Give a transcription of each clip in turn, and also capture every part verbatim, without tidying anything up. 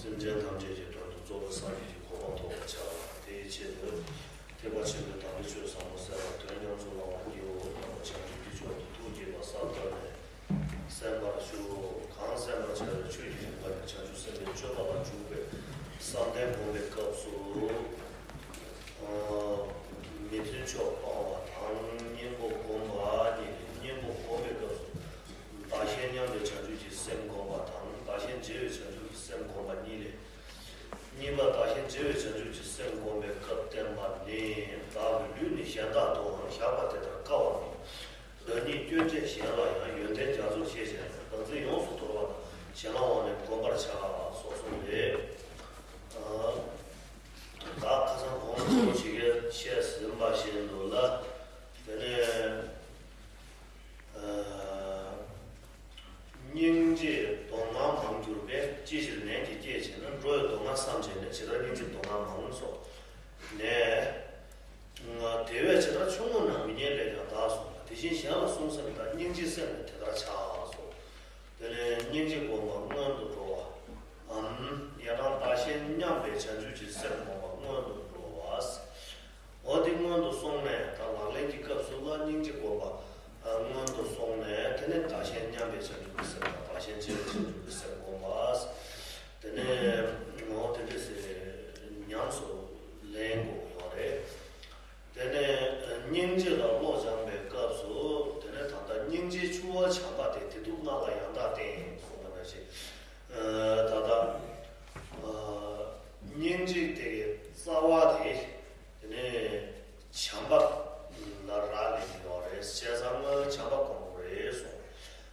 སེམས་ཅན་ཐམས་ཅད་ཀྱི་དོན་དུ་རྫོགས་པའི་སངས་རྒྱས་ཀྱི་གོ་འཕང་ཐོབ་པར་བྱ། དེའི་ཆེད་དུ། ཐེག་པ་ཆེན་པོའི་དམ་པའི་ཆོས་ཟབ་མོ་གསན་པ་དོན་ཉམས་སུ་བླང་བར་བགྱིའོ་སྙམ་པ་བྱང་ཆུབ་ཀྱི་ཕྱོགས་ཀྱི་ཐུགས་བསྐྱེད་པ་གསལ་བཏབ་ནས་གསན་པར་ཞུ། གང་གསན་པར་བྱ་བའི་ཆོས་ཀྱི་རིམ་པ་ནི་བྱང་ཆུབ་སེམས་དཔའི་སྤྱོད་པ་ལ་འཇུག་པའི་བསམ་གཏན་སྒོམ་པའི་སྐབས་སུ། མི་མཐུན་ཕྱོགས་སྤང་བ་དང་གཉེན་པོ་སྒོམ་པ་གཉིས་ལས། གཉེན་པོ་སྒོམ་པའི་སྐབས་སུ། བདག་གཞན་མཉམ་པའི་བྱང་ཆུབ་ཀྱི་སེམས་སྒོམ་པ་དང་བདག་གཞན་བརྗེ་བའི་བྱང་ཆུབ་ཀྱི་སེམས་སྒོམ་པ་གཉིས་ལས། གཉིས་པ་བདག་གཞན་བརྗེ་བའི་བྱང་ཆུབ་ཀྱི་སེམས་སྒོམ་པའི་སྐབས་བསྟན་པ་ནི། བདག་གི་ལུས་ནི་གཞན་དག་ཏུའང་བཞག་པ་དེ་ལྟར་དཀའ་བ་མེད། བདག་ཉིད་སྐྱོན་བྲལ་གཞན་ལ་ཡང་ཡོན་ཏན་རྒྱ་མཚོར་ཤེས་བྱས་ནས། བདག་འཛིན་ཡོངས་སུ་དོར་བ་དང་གཞན་ལ་དབང་ནི་བསྒོམ་པར་བྱ། སོགས་གསུངས་ཏེ། ད་ཁ་སང་གོང་དུ་ཞིག་གིས་བཤད་ཟིན་པ་བཞིན་དུ་ལ། དེ་ནས། སྙིང་རྗེས་སྡུག་བསྔལ་མང་གྱུར་པས། ཅི་ཕྱིར་ནད་ཀྱིས་བསྐྱེད་བྱས་ན། འགྲོ་བའི་སྡུག་བསྔལ་བསམ་བྱས་ནས། ཇི་ལྟར་སྙིང་རྗེས་སྡུག་བསྔལ་མང་སོགས་ནས། དེ་བས་ཇི་ལྟར་ཆུང་ངུ་ན་མི་ཉན་ལས་ཀྱང་འདའ་གསུངས་པ། དེ་བཞིན་གཞན་ལ་བསྲུང་སེམས་དང་། སྙིང་རྗེའི་སེམས་ནི་དེ་ལྟར་བྱ་གསུངས། དེ་ནས་སྙིང་རྗེ་སྒོམ་པ་སྔོན་དུ་འགྲོ་བའམ། ཡང་ན་བདག་གཞན་མཉམ་པའི་བྱང་ཆུབ་ཀྱི་སེམས་སྒོམ་པ་སྔོན་དུ་འགྲོ་བ། འོ་དེ་སྔོན་དུ་སོང་ནས་ད་ལག་ལེན་གྱི་སྐབས་སུ་ལ་སྙིང་རྗེ་སྒོམ་པ་སྔོན་དུ་སོང་ནས། དེ་ནས་བདག་གཞན་མཉམ་པའི་བྱང་ཆུབ་ཀྱི་སེམས་དང་། བདག་གཞན་བརྗེ་བའི་བྱང་ཆུབ་ཀྱི་སེམས་སྒོམ་པ། དེ་ནས་འོ་དེ་འདྲ་ཟེར་ཉམས་སུ་ལེན་དགོས་ཀྱི་ཡོད་རེད། དེ་ནས་སྙིང་རྗེ་ལ་བློ་སྦྱང་བའི་སྐབས་སུ། དེ་ནས་ད་ལྟ་སྙིང་རྗེའི་ཆུ་བོ་བྱམས་པ་དེ་བདེ་སྡུག་ལྔ་ལ་ཡང་དག་བརྟེན་གསུངས་པ་ནང་བཞིན། ད་ལྟ་སྙིང་རྗེ་དེ་གི་རྩ་བ་དེ། དེ་ནས་བྱམས་པ་ལ་རག་ལས་ཀྱི་ཡོད་རེད། བྱས་ཙང་བྱམས་པ་སྒོམ་དགོས་རེད་གསུངས།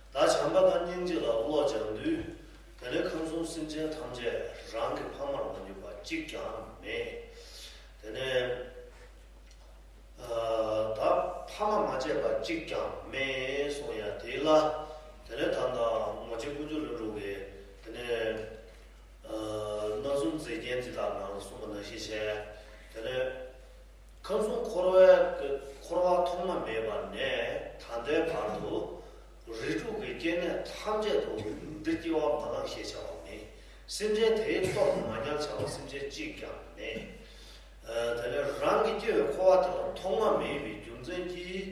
ད་བྱམས་པ་དང་སྙིང་རྗེ་ལ་བློ་སྦྱང་དུས། དེ་ནས་ཁམས་གསུམ་སེམས་ཅན་ཐམས་ཅད་རང་གི་ཕ་མར་མ་གྱུར་པ་གཅིག་ཀྱང་མེད། དེ་ནས་ད་ཕ་མ་མ་བྱས་པ་གཅིག་ཀྱང་མེད་གསུངས་ཡ་དེ་ལ། དེ་ནས་ད་ལྟ་ངོ་མཚར་ཀུན་འབྱུང་ལྷུན་གྲུབ་ཀྱིས་དེ་ནས་རྣམ་གསུམ་མཛེས་རྒྱན་འདི་དག་ནང་གསུངས་པ་ནང་བཞིན་བྱས། དེ་ནས་ཁམས་གསུམ་འཁོར་བའི་འཁོར་བ་ཐོག་མ་མེད་པ་ནས་ད་ལྟའི་བར་དུ། རིགས་དྲུག་གི་སྐྱེ་གནས་ཐམས་ཅད་དུ་འདིར་སྐྱེ་བ་མ་བླངས་ཞེས་བྱ་བ་མེད། སེམས་ཅན་དེའི་ཐོག་ཏུ་མ་ཉལ་བྱ་བ་སེམས་ཅན་གཅིག་ཀྱང་མེད། དེ་ནས་རང་གི་སྐྱེ་བའི་འཁོར་བ་དེ་ལ་ཐོག་མ་མེད་པའི་རྒྱུ་མཚན་གྱིས།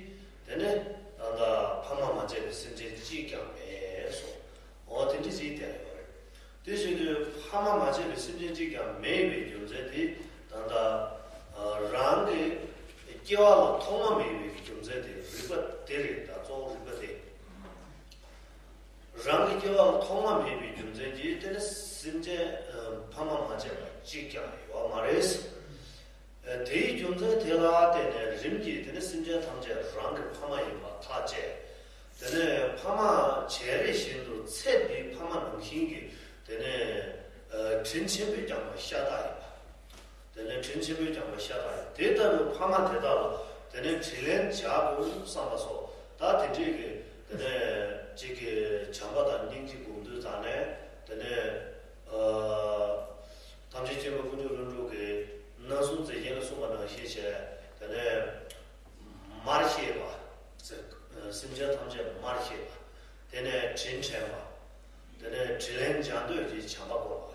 དེ་ནས་ད་ལྟ་ཕ་མ་མ་བྱས་པའི་སེམས་ཅན་གཅིག་ཀྱང་མེད་གསུངས། འོ་དེ་འདྲ་ཞིག་བསྟན་ཡོད་རེད། དེ་བཞིན་དུ་ཕ་མ་མ་བྱས་པའི་སེམས་ཅན་གཅིག་ཀྱང་མེད་པའི་རྒྱུ་མཚན་དེ། ད་ལྟ་རང་གི་སྐྱེ་བ་ལ་ཐོག་མ་མེད་པའི་རྒྱུ་མཚན་དེ། རིགས་པ་དེ་རེད། ད་གཙོ་བོ་རིགས་པ་དེ། རང་གི་སྐྱེ་བ་ལ་ཐོག་མ་མེད་པའི་རྒྱུ་མཚན་གྱིས་དེ་ནི་སེམས་ཅན་ཕ་མ་མ་བྱས་པ་གཅིག་ཀྱང་ཡོད་མ་རེད། དེའི་རྒྱུ་མཚན་དེ་ལ་བརྟེན་ནས་རིམ་གྱིས་དེ་ནི་སེམས་ཅན་ཐམས་ཅད་རང་གི་ཕ་མ་ཡིན་པ་ཐག་བཅད། དེ་ནས་ཕ་མ་བྱས་རེས་བཞིན་དུ་ཚེ་འདིའི་ཕ་མ་ནང་བཞིན་གྱི་དེ་ནས་དྲིན་ཆེན་པོས་བསྐྱངས་པ་ཤ་སྟག་ཡིན་པ། དེ་ནས་དྲིན་ཆེན་པོས་བསྐྱངས་པ་ཤ་སྟག་ཡིན། དེ་ལྟ་བུའི་ཕ་མ་དེ་དག་ལ་དེ་ནས་དྲིན་ལན་འཇལ་དགོས་བསམ་པ་སོགས། ད་དེ་འདྲའི་གི་དེ་ནས་གཅིག་གི་བྱམས་པ་དང་སྙིང་རྗེ་སྒོམ་དུས་ད་ནས་དེ་ནས་ཐམས་ཅད་མཁྱེན་པ་ཀུན་འབྱུང་ལྷུན་གྲུབ་ཀྱིས་རྣམ་གསུམ་མཛེས་རྒྱན་ལ་གསུངས་པ་ནང་བཞིན་བྱས། དེ་ནས་མར་ཤེས་པ། སེམས་ཅན་ཐམས་ཅད་མར་ཤེས་པ། དེ་ནས་དྲིན་དྲན་པ། དེ་ནས་དྲིན་ལན་འཇལ་འདོད་ཀྱི་བྱམས་པ་བསྒོམ་པ།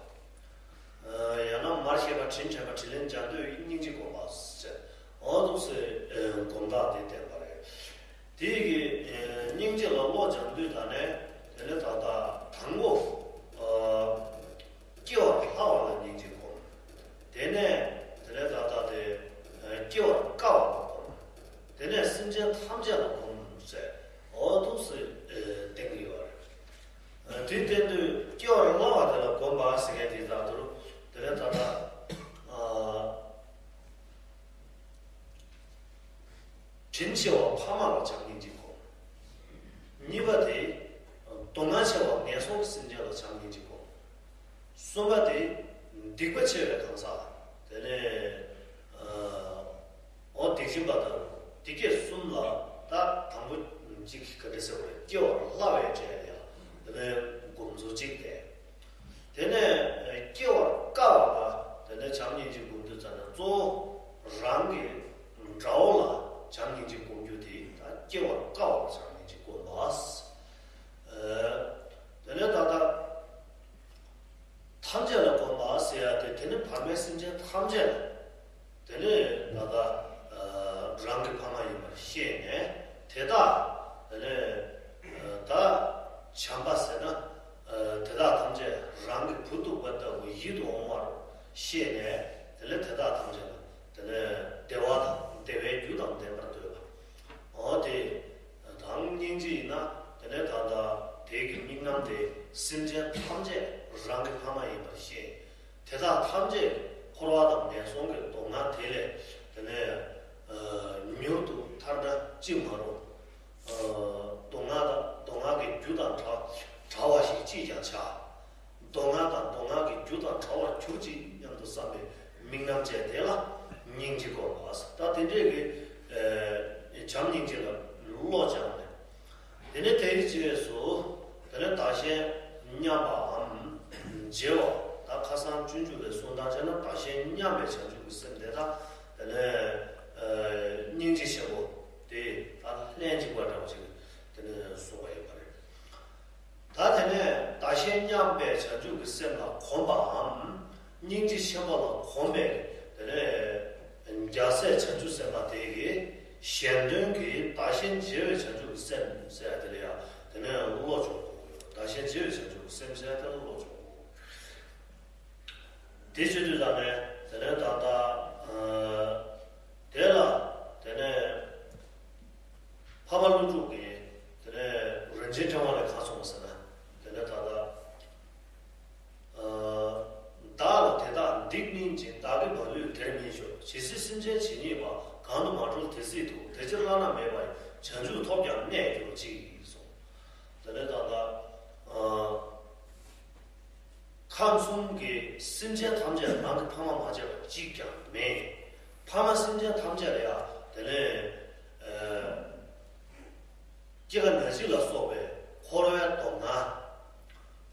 ཡང་ན་མར་ཤེས་པ། དྲིན་དྲན་པ། དྲིན་ལན་འཇལ་འདོད་ཀྱི་སྙིང་རྗེ་བསྒོམ་པ་ཟེར། འོ་འདུག་སེ་སྒོམ་སྟངས་དེ་བསྟན་པ་རེད། དེ་གི་སྙིང་རྗེ་ལ་བློ་སྦྱང་དུས་ད་ནས་དེ་ནས་ད་ལྟ་དང་པོ། སྐྱེ་བར་སླ་བ་ལ་སྙིང་རྗེ་སྒོམ། དེ་ནས་དེ་ནས་ད་ལྟ་དེ་སྐྱེ་བར་དཀའ་བ་ལ་སྒོམ། དེ་ནས་སེམས་ཅན་ཐམས་ཅད་ལ་སྒོམ་ཟེར། འོ་འདུག་སེ་བསྟན་གྱི་ཡོད་རེད། དེ་བསྟན་དུས་སྐྱེ་བར་སླ་བ་དེ་ལ་སྒོམ་པ་ཟེར་མཁན་དེ་ལྟར་དུ། དེ་ནས་ད་ལྟ་དྲིན་ཆེ་བ་ཕ་མ་ལ་བྱམས་སྙིང་རྗེ་སྒོམ། གཉིས་པ་དེ་སྡུག་བསྔལ་ཆེ་བ་ངན་སོང་གི་སེམས་ཅན་ལ་བྱམས་སྙིང་རྗེ་སྒོམ། གསུམ་པ་དེ་སྡིག་པ་ཆེ་བའི་གང་ཟག། དེ་ནས་ཨ་ མའི་སེམས་ཅན་ཐམས་ཅད་ལ། དེ་ནས་ད་ལྟ་རང་གི་ཕ་མ་ཡིན་པར་ཤེས་ནས། དེ་དག་དེ་ནས་ད་བྱམས་པ་ཟེར་ན། དེ་དག་ཐམས་ཅད་རང་གི་བུ་སྡུག་པ་ལྟ་བུ་ཡིད་དུ་འོང་བར་ཤེས་ནས། དེ་ནས་དེ་དག་ཐམས་ཅད་ལ་དེ་ནས་བདེ་བ་དང་བདེ་བའི་རྒྱུ་དང་ལྡན་པར་འདོད་པ། འོ་དེ་དང་སྙིང་རྗེ་ཡིན་ན། དེ་ནས་ད་ལྟ་དེ་གི་དམིགས་རྣམ་དེ་སེམས་ཅན་ཐམས་ཅད་རང་གི་ཕ་མ་ཡིན་པར་ཤེས། དེ་དག་ཐམས་ཅད་འཁོར་བ་དང་ངན་སོང་གི་སྡུག་བསྔལ་དེ་ལས་དེ་ནས་མྱུར་དུ་ཐར་ན་ཅི་མ་རུང་། སྡུག་བསྔལ་དང་སྡུག་བསྔལ་གྱི་རྒྱུ་དང་བྲལ་བྲལ་བ་ཞིག་ཅིས་ཀྱང་བྱ། སྡུག་བསྔལ་དང་སྡུག་བསྔལ་གྱི་རྒྱུ་དང་བྲལ་བར་གྱུར་ཅིག་སྙམ་དུ་བསམ་པའི་དམིགས་རྣམ་བཅས་དེ་ལ་སྙིང་རྗེ་དགོས་པ། ད་དེ་འདྲའི་གི་བྱམས་སྙིང་རྗེ་ལ་བློ་སྦྱངས་ནས། དེ་ནས་དེའི་རྗེས་སུ་དེ་ནས་བདག་གཞན་མཉམ་པའམ་བརྗེ་བ། ད་ཁ་སང་སྤྱོད་འཇུག་པའི་གསུང་སྟངས་བྱས་ན། བདག་གཞན་མཉམ་པའི་བྱང་ཆུབ་ཀྱི་སེམས་དེ་དག་དེ་ནས་སྙིང་རྗེ་ཆེན་པོ་དེ་ད་ལྷན་ཅིག་པ་འདྲ་བ་ཅིག་དེ་ནས་གསུངས་པ་ཡོད་པ་རེད། ད་དེ་ནས་བདག་གཞན་མཉམ་པའི་བྱང་ཆུབ་ཀྱི་སེམས་ལ་གོམས་པའམ་སྙིང་རྗེ་ཆེན་པོ་ལ་གོམས་པའི་དེ་ནས་རྒྱལ་སྲས་བྱང་ཆུབ་སེམས་དཔའ་དེ་གིས་གཞན་དོན་གྱི་བདག་གཞན་བརྗེ་བའི་བྱང་ཆུབ་ཀྱི་སེམས་ཟེར་དེ་ལ་ཡང་དེ་ནས་བློ་སྦྱོང་དགོས་ཀྱི་ཡོད། བདག་གཞན་བརྗེ་བའི་བྱང་ཆུབ་ཀྱི་སེམས་ཟེར་དེ་ལ་བློ་སྦྱོང་དགོས་ཀྱི་ཡོད། དེ་བྱེད་དུས་ད་ནས་དེ་ནས་ད་ལྟ་དེ་ལ་དེ་ནས་འཕགས་པ་ཀླུ་སྒྲུབ་ཀྱིས་དེ་ནས་རིན་ཆེན་ཕྲེང་བ་ལས་གང་གསུངས་པ་ཟེར་ན། དེ་ནས་ད་ལྟ་བདག་ལ་དེ་དག་འདི་སྨིན་ཅིང་། བདག་གི་མ་ལུས་དེར་སྨིན་ཤོག་ཇི་སྲིད་སེམས་ཅན་ཇི་སྙེད་པ། གང་དུ་མ་གྲོལ་དེ་སྲིད་དུ། དེ་ཕྱིར་བླ་ན་མེད་པ་ཡི། བྱང་ཆུབ་ཐོབ་ཀྱང་གནས་གྱུར་ཅིག་གསུངས། དེ་ནས་ད་ལྟ་ཁམས་གསུམ་གྱི་སེམས་ཅན་ཐམས་ཅད་རང་གི་ཕ་མ་མ་བྱས་པ་གཅིག་ཀྱང་མེད། ཕ་མ་སེམས་ཅན་ཐམས་ཅད་ལ་ཡང་དེ་ནས་སྐྱེ་རྒ་ན་འཆི་ལ་སོགས་པའི་འཁོར་བའི་སྡུག་བསྔལ།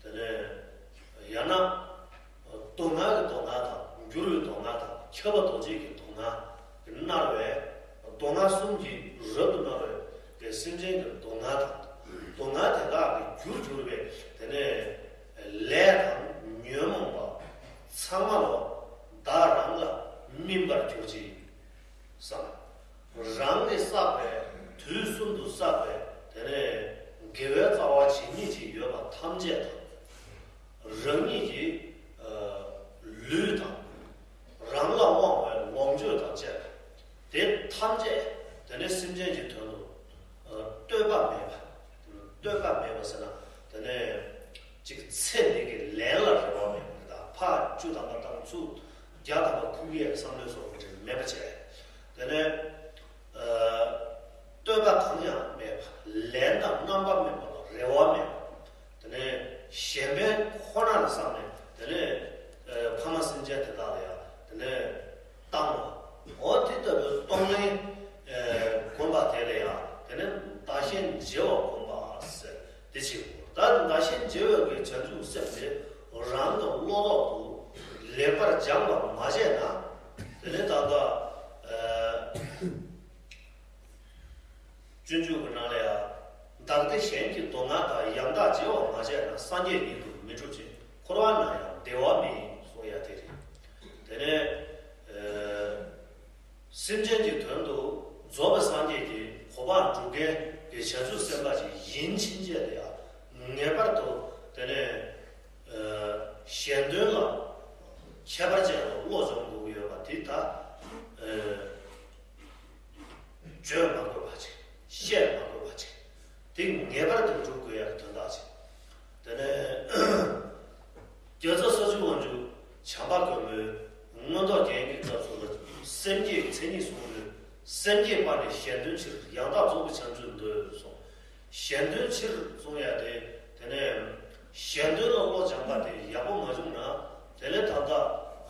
དེ་ནས་ཡང་ན་སྡུག་བསྔལ་གྱི་སྡུག་བསྔལ་དང་། འགྱུར་བའི་སྡུག་བསྔལ་དང་། ཁྱབ་པ་རྡོ་རྗེ་གི་སྡུག་བསྔལ་གྱིས་མནར་བའི་སྡུག་བསྔལ་གསུམ་གྱིས་རབ་ཏུ་མནར་བའི་དེ་སེམས་ཅན་གྱི་སྡུག་བསྔལ་དང་། སྡུག་བསྔལ་དེ་དག་གི་རྒྱུར་གྱུར་པའི་དེ་ནས་ལས་དང་ཉོན་མོངས་པ་ཚང་མ་ལོ་བདག་རང་ལ་སྨིན་པར་གྱུར་ཅིག་བསམ། རང་གིས་བསགས་པའི་དུས་གསུམ་དུ་བསགས་པའི་དེ་ནས་དགེ་བའི་རྩ་བ་ཇི་སྙེད་ཅིག་ཡོད་པ་ཐམས་ཅད་དང་། རང་ཉིད་ཀྱི་ལུས་དང་། རང་ལ་དབང་བའི་ལོངས་སྤྱོད་དང་བཅས་པ་དེ་ཐམས་ཅད་དེ་ནས་སེམས་ཅན་གྱི་དོན་དུ་ཨ་ལྟོས་པ་མེད་པ། ལྟོས་པ་མེད་པ་ཟེར་ན་དེ་ནས་ཅིག་ཚེ་འདི་གི་ལས་ལ་རེ་བ་མེད་པ་དང་། ཕར་བཅུ་ཐམ་པ་བཏང་། ཚུར་བརྒྱ་ཐམ་པ་ཁུག་ཡས་བསམ་བློའི་བཟོ་འདྲ་མེད་པ་བྱས། དེ་ནས་ཨ་ལྟོས་པ་གང་ཡང་མེད་པ། ལན་དང་རྣམ་པ་སྨིན་པ་ལ་རེ་བ་མེད་པ། དེ་ནས་གཞན་ཕན་ཁོ་ན་ལ་བསམ་ནས། དེ་ནས་ཨ་ཕ་མ་སེམས་ཅན་དེ་དག་ལ་ཡང་དེ་ནས་བཏང་བ། འོ་དེ་ལྟ་བུའི་གཏོང་ལེན་ཨ་སྒོམ་པ་དེ་ལ་ཡང་དེ་ནས་བདག་གཞན་བརྗེ་བ་སྒོམ་པ་ཟེར་དེ་བྱེད་དགོས། ད་བདག་གཞན་བརྗེ་བའི་གི་བྱང་ཆུབ་སེམས་དེ་རང་གི་བློ་ཐོག་ཏུ་ལེགས་པར་སྦྱངས་པ་མ་བྱས་ན། དེ་ནས་ད་ལྟ་ཨ་སྤྱོད་འཇུག་གི་ནང་ལ་ཡང་། བདག་བདེ་གཞན་གྱི་སྡུག་བསྔལ་དག་ཡང་དག་བརྗེ་བ་མ་བྱས་ན། སངས་རྒྱས་ཉིད་དུ་མི་འགྲུབ་ཅིང་། འཁོར་བ་ན་ཡང་བདེ་བ་མེད་གསུང་ཡ་དེ་རེད། དེ་ནས་ཨ་སེམས་ཅན་གྱི་དོན་དུ་རྫོགས་པའི་སངས་རྒྱས་ཀྱི་གོ་འཕང་སྒྲུབ་མཁན་གྱི་བྱང་ཆུབ་སེམས་དཔའ་ཅིག་ཡིན་ཕྱིན་ཆད་ལ་ཡང་ངེས་པར་དུ་དེ་ནས་ཨ་གཞན་དོན་ལ་ཁྱད་པར་ཅན་ལ་བློ་སྦྱོང་དགོས་ཀྱི་ཡོད་པ་དེ་ད་ཨ་བརྗོད་མ་དགོས་པ་ཅིག་བཤད་མ་དགོས་པ་ཅིག་དེ་ངེས་པར་དུ་སྒྲུབ་དགོས་ཡག་དོན་དག་ཅིག་དེ་ནས་རྒྱལ་ཚབ་ས་བཅུ་པ་འཇུག་བྱམས་པ་མགོན་པོས་མངོན་རྟོགས་རྒྱན་གྱི་སྐབས་སུ་ལ། སེམས་བསྐྱེད་མཚན་ཉིད་གསུངས་ནས། སེམས་བསྐྱེད་པ་ནི་གཞན་དོན་ཕྱིར། ཡང་དག་རྫོགས་པའི་བྱང་ཆུབ་འདོད་གསུངས། གཞན་དོན་ཕྱིར་གསུང་ཡ་དེ། དེ་ནས་གཞན་དོན་ལ་བློ་སྦྱངས་པ་དེ་ཡག་པོ་མ་བྱུང་ན། དེ་ལས་ད་ལྟ་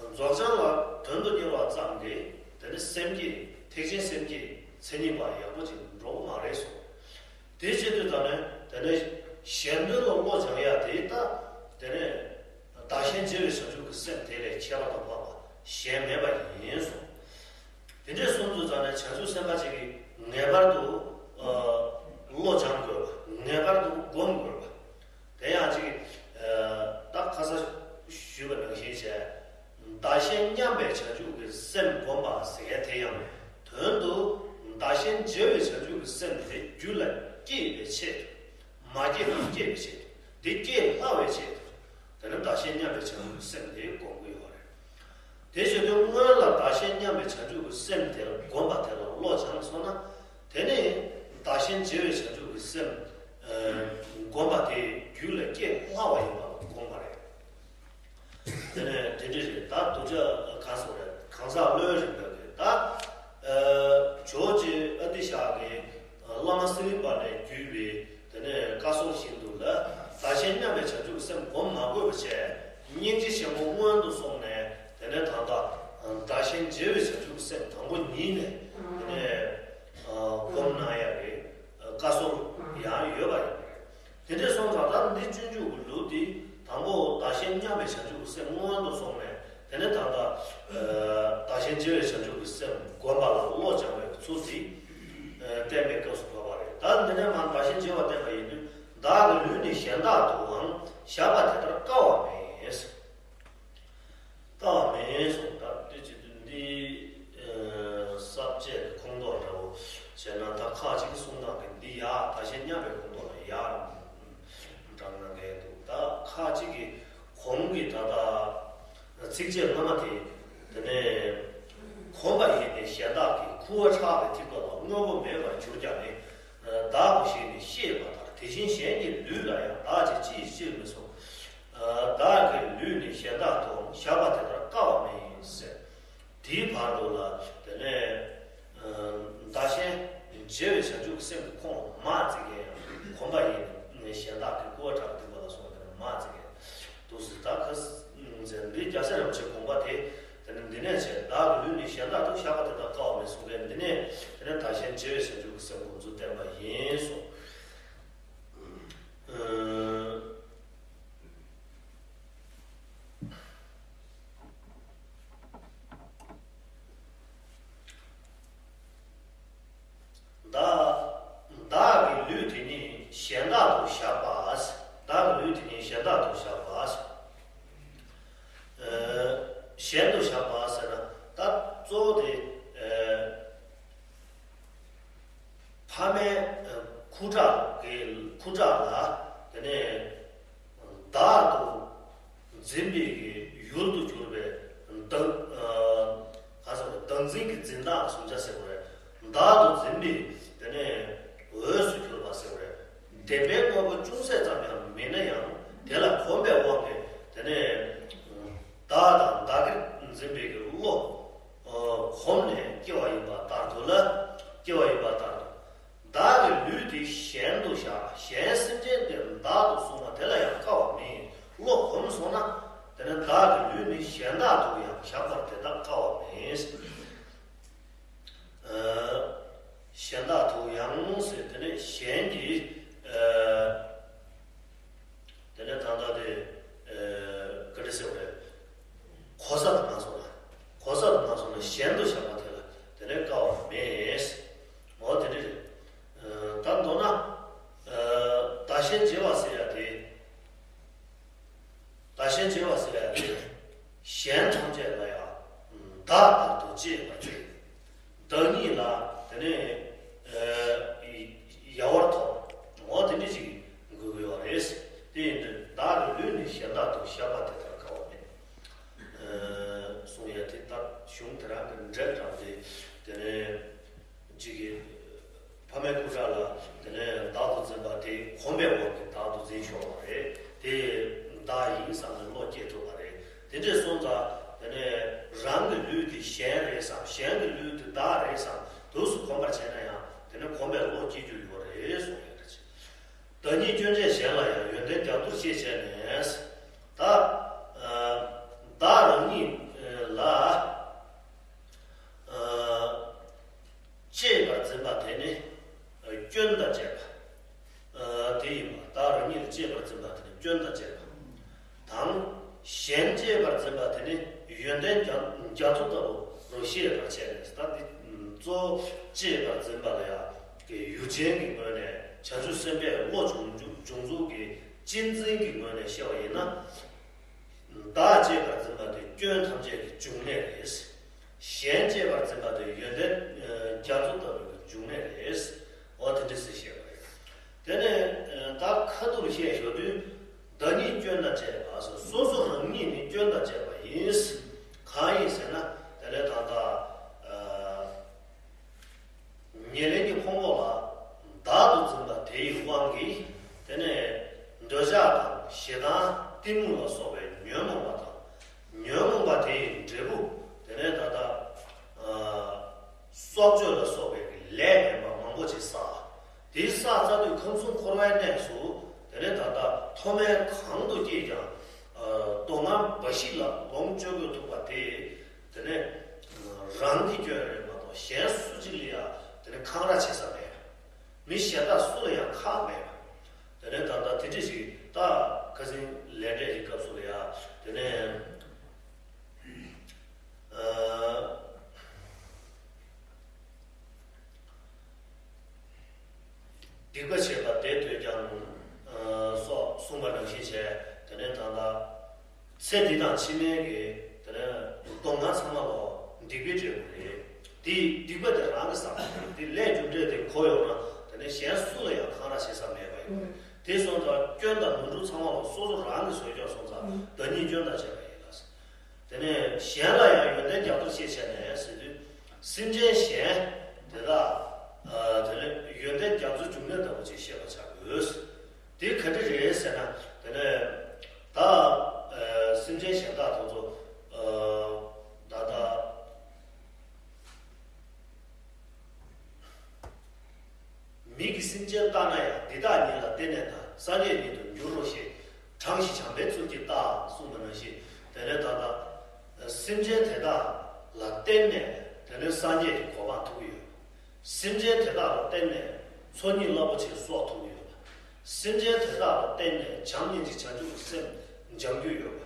རྫོགས་བྱང་ལ་དོན་དུ་གཉེར་བ་ཙམ་གྱིས་དེ་ནི་སེམས་བསྐྱེད་ཐེག་ཆེན་སེམས་བསྐྱེད་མཚན་ཉིད་པ་ཡག་པོ་ཅིག་འགྲོ་གི་མ་རེད་གསུངས། དེ་བྱེད་དུས་ད་ནི་དེ་ནི་གཞན་དོན་ལ་བློ་སྦྱང་ཡ་དེ་ད་དེ་ནི་བདག་གཞན་བརྗེ་བའི་བྱང་ཆུབ་ཀྱི་སེམས་དེ་ལས་ཁྱད་པར་དུ་འཕགས་པ་གཞན་མེད་པ་ཡིན་གསུངས། དེ་འདྲའི་གསུངས་དུས་ད་ནི་བྱང་ཆུབ་སེམས་དཔའ་ཅིག་གིས་ངེས་པར་དུ་ཨ་བློ་སྦྱང་དགོས་པ། ངེས་པར་དུ་སྒོམ་དགོས་པ། དེ་ཡང་ཅིག་ཨ་ད་ཁ་སང་ཞུས་པ་ནང་བཞིན་བྱས། བདག་གཞན་མཉམ་པའི་བྱང་ཆུབ་ཀྱི་སེམས་བསྒོམ་པ་ཟེར་མཁན་དེ་ཡང་དོན་དུ་བདག་གཞན་བརྗེ་བའི་བྱང་ཆུབ་ཀྱི་སེམས་དེ་རྒྱུད་ལ་སྐྱེས་པའི་ཆེད་དུ། མ་སྐྱེས་པར་སྐྱེས་པའི་ཆེད་དུ། དེ་སྐྱེ་སླ་བའི་ཆེད་དུ། དེ་ནི་བདག་གཞན་མཉམ་པའི་བྱང་ཆུབ་ཀྱི་སེམས་དེ་སྒོམ་གྱི་ཡོད་རེད། དེ་བྱེད་དུས་སྔོན་ལ་བདག་གཞན་མཉམ་པའི་བྱང་ཆུབ་ཀྱི་སེམས་དེ་བསྒོམ་པ་དེ་ལ་བློ་སྦྱངས་སོང་ན། དེ་ནི་བདག་གཞན་བརྗེ་བའི་བྱང་ཆུབ་ཀྱི་སེམས་ཨ་བསྒོམ་པ་དེ་རྒྱུད་ལ་སྐྱེ་སླ་བ་ཡིན་པ་ལ་དགོངས་པ་རེད། དེ་ནས་དེ་འདྲ་རེད། ད་གདུལ་བྱ་གང་སོང་རེད། གང་ཟག་བློའི་རིག་པ་གི་ད་ཨ་ཇོ་རྗེ་ཨ་ཏི་ཤ་གི་བླ་མ་སི་ལི་པ་ནས་བརྒྱུད་པའི་དེ་ནས་བཀའ་སྲོལ་བཞིན་དུ་ལ་བདག་གཞན་མཉམ་པའི་བྱང་ཆུབ་སེམས་སྒོམ་མ་དགོས་པ་བྱས། སྙིང་རྗེ་ཆེན་པོ་སྔོན་དུ་སོང་ནས། དེ་ནས་ད་ལྟ་བདག་གཞན་བརྗེ་བའི་བྱང་ཆུབ་སེམས་དང་པོ་ཉིད་ནས་དེ་ནས་སྒོམ་གནང་ཡ་གི་བཀའ་སྲོལ་ཡང་ཡོད་པ་ཡིན་པ་རེད། དེ་འདྲ་སོང་ཙང་ད་འདི་སྤྱོད་འཇུག་གི་ལུགས་འདི་དང་པོ་བདག་གཞན་མཉམ་པའི་བྱང་ཆུབ་ཀྱི་སེམས་སྔོན་དུ་སོང་ནས། དེ་ནས་ད་ལྟ་བདག་གཞན་བརྗེ་བའི་བྱང་ཆུབ་ཀྱི་སེམས་བསྒོམ་པ་ལ་བློ་སྦྱང་བའི་ཚུལ་འདི་བསྟན་པའི་སྐབས་སུ་བབས་པ་རེད། ད་འདི་ནས་མར་བདག་གཞན་བརྗེ་བ་བསྟན་པ་ཡིན་དུས། བདག་གི་ལུས་ནི་གཞན་དག་ཏུའང་བཞག་པ་དེ་ལྟར་དཀའ་བ་མེད། དཀའ་བ་མེད་གསུངས། ད་དེ་བྱེད་དུས་འདི་ཨ་ས་བཅད་ཀྱི་ཁོངས་གཏོགས་འདྲ་བོ་བྱས་ན། ད་ཁ་ཅིག་གིས་གསུང་སྟངས་ཀྱི་འདི་ཡ་བདག་གཞན་མཉམ་པའི་ཁོངས་གཏོགས་ལ་ཡ་འདྲ་གནང་མཁན་འདུག་ད་ཁ་ཅིག་གིས་གོང་གི་ད་ལྟ་ཚིགས་བཅད་སྔ་མ་དེ། དེ་ནས་གོམས་པ་ཡིས་ནི་གཞན་དག་གི། ཁུ་བ་ཁྲག་གི་ཐིགས་པ་ལ། དངོས་པོ་མེད་པར་གྱུར་ཀྱང་ནི། བདག་གོ་ཞེས་ནི་ཤེས་པ་ལྟར། དེ་བཞིན་གཞན་གྱི་ལུས་ལ་ཡང་། བདག་ཅེས་ཅི་ཡིས་ཅིར་མི་གསུང་། བདག་གི་ལུས་ནི་གཞན་དག་ཏུའང་། བཞག་པ་དེ་ལྟར་དཀའ་བ་མེད་ཟེར། དེའི་བར་དུ་ལ་དེ་ནས་བདག་གཞན་བརྗེ་བའི་བྱང་ཆུབ་ཀྱི་སེམས་ཀྱི་ཁོངས་ལ་མ་བརྩི་མཁན་ཡང་། གོམས་པ་ཡིས་ནི་གཞན་དག་གི། ཁུ་བ་ཁྲག་གི་ཐིགས་པ་ལ་སོགས་པ་དེ་ལ་མ་བརྩི་མཁན་འདུག་ཟེར། ད་ཁ་ཟེར་འདི་རྒྱལ་སྲས་རིན་པོ་ཆེའི་དགོངས་པ་དེ། དེ་ནི་འདི་ནས་བྱས། བདག་གི་ལུས་ནི་གཞན་དག་ཏུ། བཞག་པ་དེ་ལྟར་དཀའ་བ་མེད་གསུངས་པས། འདི་ནས་དེ་ནས་བདག་གཞན་བརྗེ་བའི་བྱང་ཆུབ་ཀྱི་སེམས་སྒོམ་ཚུལ་བསྟན་པ་ཡིན་གསུངས། བདག་བདག་གི་ལུས་དེ་ཉིད་གཞན་དག་ཏུ་བཞག་པ། བདག་གི་ལུས་དེ་ཉིད་གཞན་དག་ཏུ་བཞག་པ། ཨ་གཞན་དུ་བཞག་པ་ཟེར་ན། ད་གཙོ་བོ་དེ་ཨ་ཕ་མའི་ཨ་ཁུ་ཁྲག་གི་ཁུ་ཁྲག་ལ། དེ་ནས་བདག་ཏུ་འཛིན་པའི་གི་ཡུལ་དུ་གྱུར་པའི་བདག་ཨ་ག་ཟེར་བ། བདག་འཛིན་གྱི་འཛིན་སྟངས་གསུམ་ཆ་ཟེར་བ་རེད། བདག་ཏུ་འཛིན་པའི་དེ་ནས་འོས་སུ་གྱུར་པ་ཟེར་བ་རེད། བདེན་པའི་དངོས་པོ་ཅུང་ཟད་ཙམ་ཡང་མིན་ན་ཡང་། དེ་ལ་གོམས་པའི་དབང་གིས་དེ་ནས་བདག་དང་བདག་གིར་འཛིན་པའི་གི་བློ་གོམས་ནས་སྐྱེ་བ་ཡིན་པ་ལྟར་དུ་ལ། སྐྱེ་བ་ཡིན་པ་ལྟར་དུ། བདག་གི་ལུས་དེ་གཞན་དུ་བཞག་གཞན་སེམས་ཅན་དེ་བདག་ཏུ་བཟུང་བ་དེ་ལ་ཡང་དཀའ་བ་མེད། བློ་གོམས་སོང་ན། དེ་ནི་བདག་གི་ལུས་ནི་གཞན་དག་ཏུ་ཡང་བཞག་པར་དེ་དག་དཀའ་བ་མེད། ཨ་གཞན་དག་ཏུ་ཡང་ཟེར། དེ་ནི་གཞན་གྱི་ཨ་དེ་ནས་ད་ལྟ་དེ་ཨ་ག་འདྲ་ཟེར་བ་རེད། གོ་ས་དང་མ་སོང་ན། གོ་ས་དང་མ་སོང་ན་གཞན་དུ་བཞག་པ་དེ་ལ་དེ་ནས་དཀའ་བ་མེད། འོ་དེ་འདྲ་རེད། ཨ་ད་མདོར་ན་ཨ་བདག་གཞན་བརྗེ་བ་ཟེར་ཡ་དེ། བདག་གཞན་བརྗེ་བ་ཟེར་ཡ་དེ། གཞན་ཐམས་ཅད་ལ་ཡང་བདག་ལྟར་དུ་གཅེས་པར་བྱེད། བདག་ཉིད་ལ་དེ་ནས་ཨ་ཡལ་བར་མཐོང་། འོ་དེ་འདྲ་ཞིག་དགོས་ཀྱི་ཡོད་རེད། དེ་ཡིན་དུས་བདག་གི་ལུས་ནི་གཞན་དག་ཏུ། བཞག་པ་དེ་ལྟར་དཀའ་བ་མེད། ཨ་གསུང་ཡ་དེ་ལྟར་གཞུང་དེ་རང་གི་འགྲེལ་དྲངས་ཏེ། དེ་ནས་གཅིག་གིས་ཕ་མའི་སྐུ་དྲག་ལ་དེ་ནས་བདག་ཏུ་འཛིན་པ་དེ་གོམས་པའི་འོག་གི་བདག་ཏུ་འཛིན་ཆོག་པ་རེད། དེ་བདག་ཡིན་བསམ་ནས་བློ་སྐྱེ་ཐུབ་པ་རེད། དེ་འདྲས་སོང་ཙང་དེ་ནས་རང་གི་ལུས་དེ་གཞན་རེད་བསམ། གཞན་གྱི་ལུས་དེ་བདག་རེད་བསམ། དུས་སུ་གོམས་པར་བྱས་ན་ཡང་དེ་ནས་གོམས་པའི་བློ་སྐྱེ་རྒྱུ་ཡོད་རེད་གསུངས་ཡོད་རེད། བདག་ཉིད་སྐྱོན་བྱས་གཞན་ལ་ཡང་། ཡོན་ཏན་རྒྱ་མཚོར་ཤེས་བྱས་ནས། ད་ཨ་བདག་རང་ཉིད་ལ་ཨ་གཅེས་པར་འཛིན་པ་དེ་ནི་སྐྱོན་དང་བཅས་པ་ཨ་དེ་ཡིན་པ། བདག་རང་ཉིད་ལ་གཅེས་པར་འཛིན་པ་དེ་ནི་སྐྱོན་དང་བཅས་པ་དང་། གཞན་གཅེས་པར་འཛིན་པ་དེ་ནི་ཡོན་ཏན་རྒྱ་རྒྱ་མཚོ་ལྟ་བུ་རུ་ཤེས་པར་བྱས་ནས། ད་འདི་གཙོ་བོ་གཅེས་པར་འཛིན་པ་ལ་ཡང་གི་ཡུལ་ཅན་གྱི་ངོས་ནས་བྱང་ཆུབ་སེམས་དཔའི་བློ་བྱུང་བྱུང་ཚུལ་གྱི་གཅེས་འཛིན་གྱི་ངོས་ནས་བཤད་པ་ཡིན་ན། བདག་ཅེས་པར་འཛིན་པ་དེ་སྐྱོན་ཐམས་ཅད་ཀྱི་འབྱུང་གནས་རེད། གཞན་ཅེས་པར་འཛིན་པ་དེ་ཡོན་ཏན་རྒྱ་མཚོ་ལྟ་བུའི་འབྱུང་གནས་རེད། འོ་དེ་འདྲ་ཟེར་བཤད་པ་རེད། དེ་ནས་ད་ཁ་ཐུག་བཤད་ཞོར་དུས། བདག་ཉིད་སྐྱོན་དང་བཅས་པ། སོ་སོ་རང་ཉིད་ནི་སྐྱོན་དང་བཅས་པ་ཡིན། གང་ཡིན་ཟེར་ན། དེ་ནས་ད་ལྟ་ཉེར་ལེན་གྱི་ཕུང་པོ་ལ་བདག་ཏུ་འཛིན་པ་དེ་ཡི་དབང་གིས། དེ་ནས་འདོད་ཆགས་དང་ཞེ་སྡང་གཏི་མུག་ལ་སོགས་པའི་ཉོན་མོངས་པ་དང་། ཉོན་མོངས་པ་དེ་ཡི་འབྲས་བུ། དེ་ནས་ད་ལྟ་སྲོག་གཅོད་ལ་སོགས་པའི་ལས་ངན་པ་མང་པོ་ཅིག་བསགས། དེ་བསགས་ཚར་དུས་ཁམས་གསུམ་འཁོར་བའི་གནས་སུ། དེ་ནས་ད་ལྟ་མཐོ་དམན་གང་དུ་སྐྱེས་ཀྱང་། སྡུག་བསྔལ་འབའ་ཞིག་ལ་ལོངས་སྤྱོད་དགོས་ཐུག་པ་དེ། དེ་ནས་རང་གི་སྐྱོན་རེད་མ་གཏོགས་གཞན་སུ་གཅིག་ལ་ཡང་དེ་ནས་འཁང་ར་བྱེད་ས་མེད། མི་གཞན་དག་སུ་ལ་ཡང་ཁག་མེད། དེ་ནས་ད་ལྟ་དེ་འདྲ་ཞིག་ད་ཁ་སང་ལས་འབྲས་ཀྱི་སྐབས་སུ་ལ་ཡང་དེ་ནས། ཨ། སྡིག་པ་བྱས་པ་དེ་ཐོས་ཀྱང་། ཨ། སོགས་གསུངས་པ་ནང་བཞིན་བྱས། དེ་ནས་ད་ལྟ་ཚེ་འདི་དང་ཕྱི་མའི་གི་དེ་ནས་སྡུག་བསྔལ་ཚང་མ་ལོ་སྡིག་པའི་འབྲས་བུ་རེད། དེ་སྡིག་པ་དེ་རང་གིས་བསགས་པ་རེད། དེ་ལས་རྒྱུ་འབྲས་དེ་གོ་ཡོང་ན། དེ་ནས་གཞན་སུ་ལ་ཡང་འཁང་ར་བྱེད་ས་མེད་པ་ཡིན། དེ་སོང་ཙང་སྐྱོན་དང་ནོར་འཁྲུལ་ཚང་མ་ལོ་སོ་སོ་རང་གིས་བཟོས་ཀྱང་སོང་ཙང་། བདག་ཉིད་སྐྱོན་དང་བཅས་པ་ཡིན་ལ། དེ་ནས་གཞན་ལ་ཡང་ཡོན་ཏན་རྒྱ་མཚོར་ཤེས་བྱས་ནས་ཟེར་དུས། སེམས་ཅན་གཞན་དེ་དག་ཨ། དེ་ནས་ཡོན་ཏན་རྒྱ་མཚོའི་འབྱུང་གནས་ལྟ་བུ་ཅིག་ཤེས་པར་བྱ་དགོས། དེ་ག་འདྲ་རེད་ཟེར་ན། དེ་ནས་ད་ཨ། སེམས་ཅན་གཞན་དག་དེ་ཚོ་ཨ། ད་ལྟ། མིག་གིས་སེམས་ཅན་བལྟ་ན་ཡང་། འདི་དག་ཉིད་ལ་བརྟེན་ནས་དང་། སངས་རྒྱས་ཉིད་དུ་འགྱུར་རོ་ཞེས། དྲངས་ཤིག་བྱམས་པའི་ཚུལ་གྱིས་བལྟ། གསུངས་པ་ནང་བཞིན། དེ་ནས་ད་ལྟ་སེམས་ཅན་དེ་དག་ལ་བརྟེན་ནས། དེ་ནས་སངས་རྒྱས་ཀྱི་གོ་འཕང་ཐོབ་ཀྱི་ཡོད། སེམས་ཅན་དེ་དག་ལ་བརྟེན་ནས་ཚོགས་གཉིས་རླབས་པོ་ཆེའི་སྲོག་ཐོབ་ཀྱི་ཡོད། སེམས་ཅན་དེ་དག་ལ་བརྟེན་ནས་བྱམས་སྙིང་རྗེ་བྱང་ཆུབ་ཀྱི་སེམས་སྦྱང་རྒྱུ་ཡོད་པ།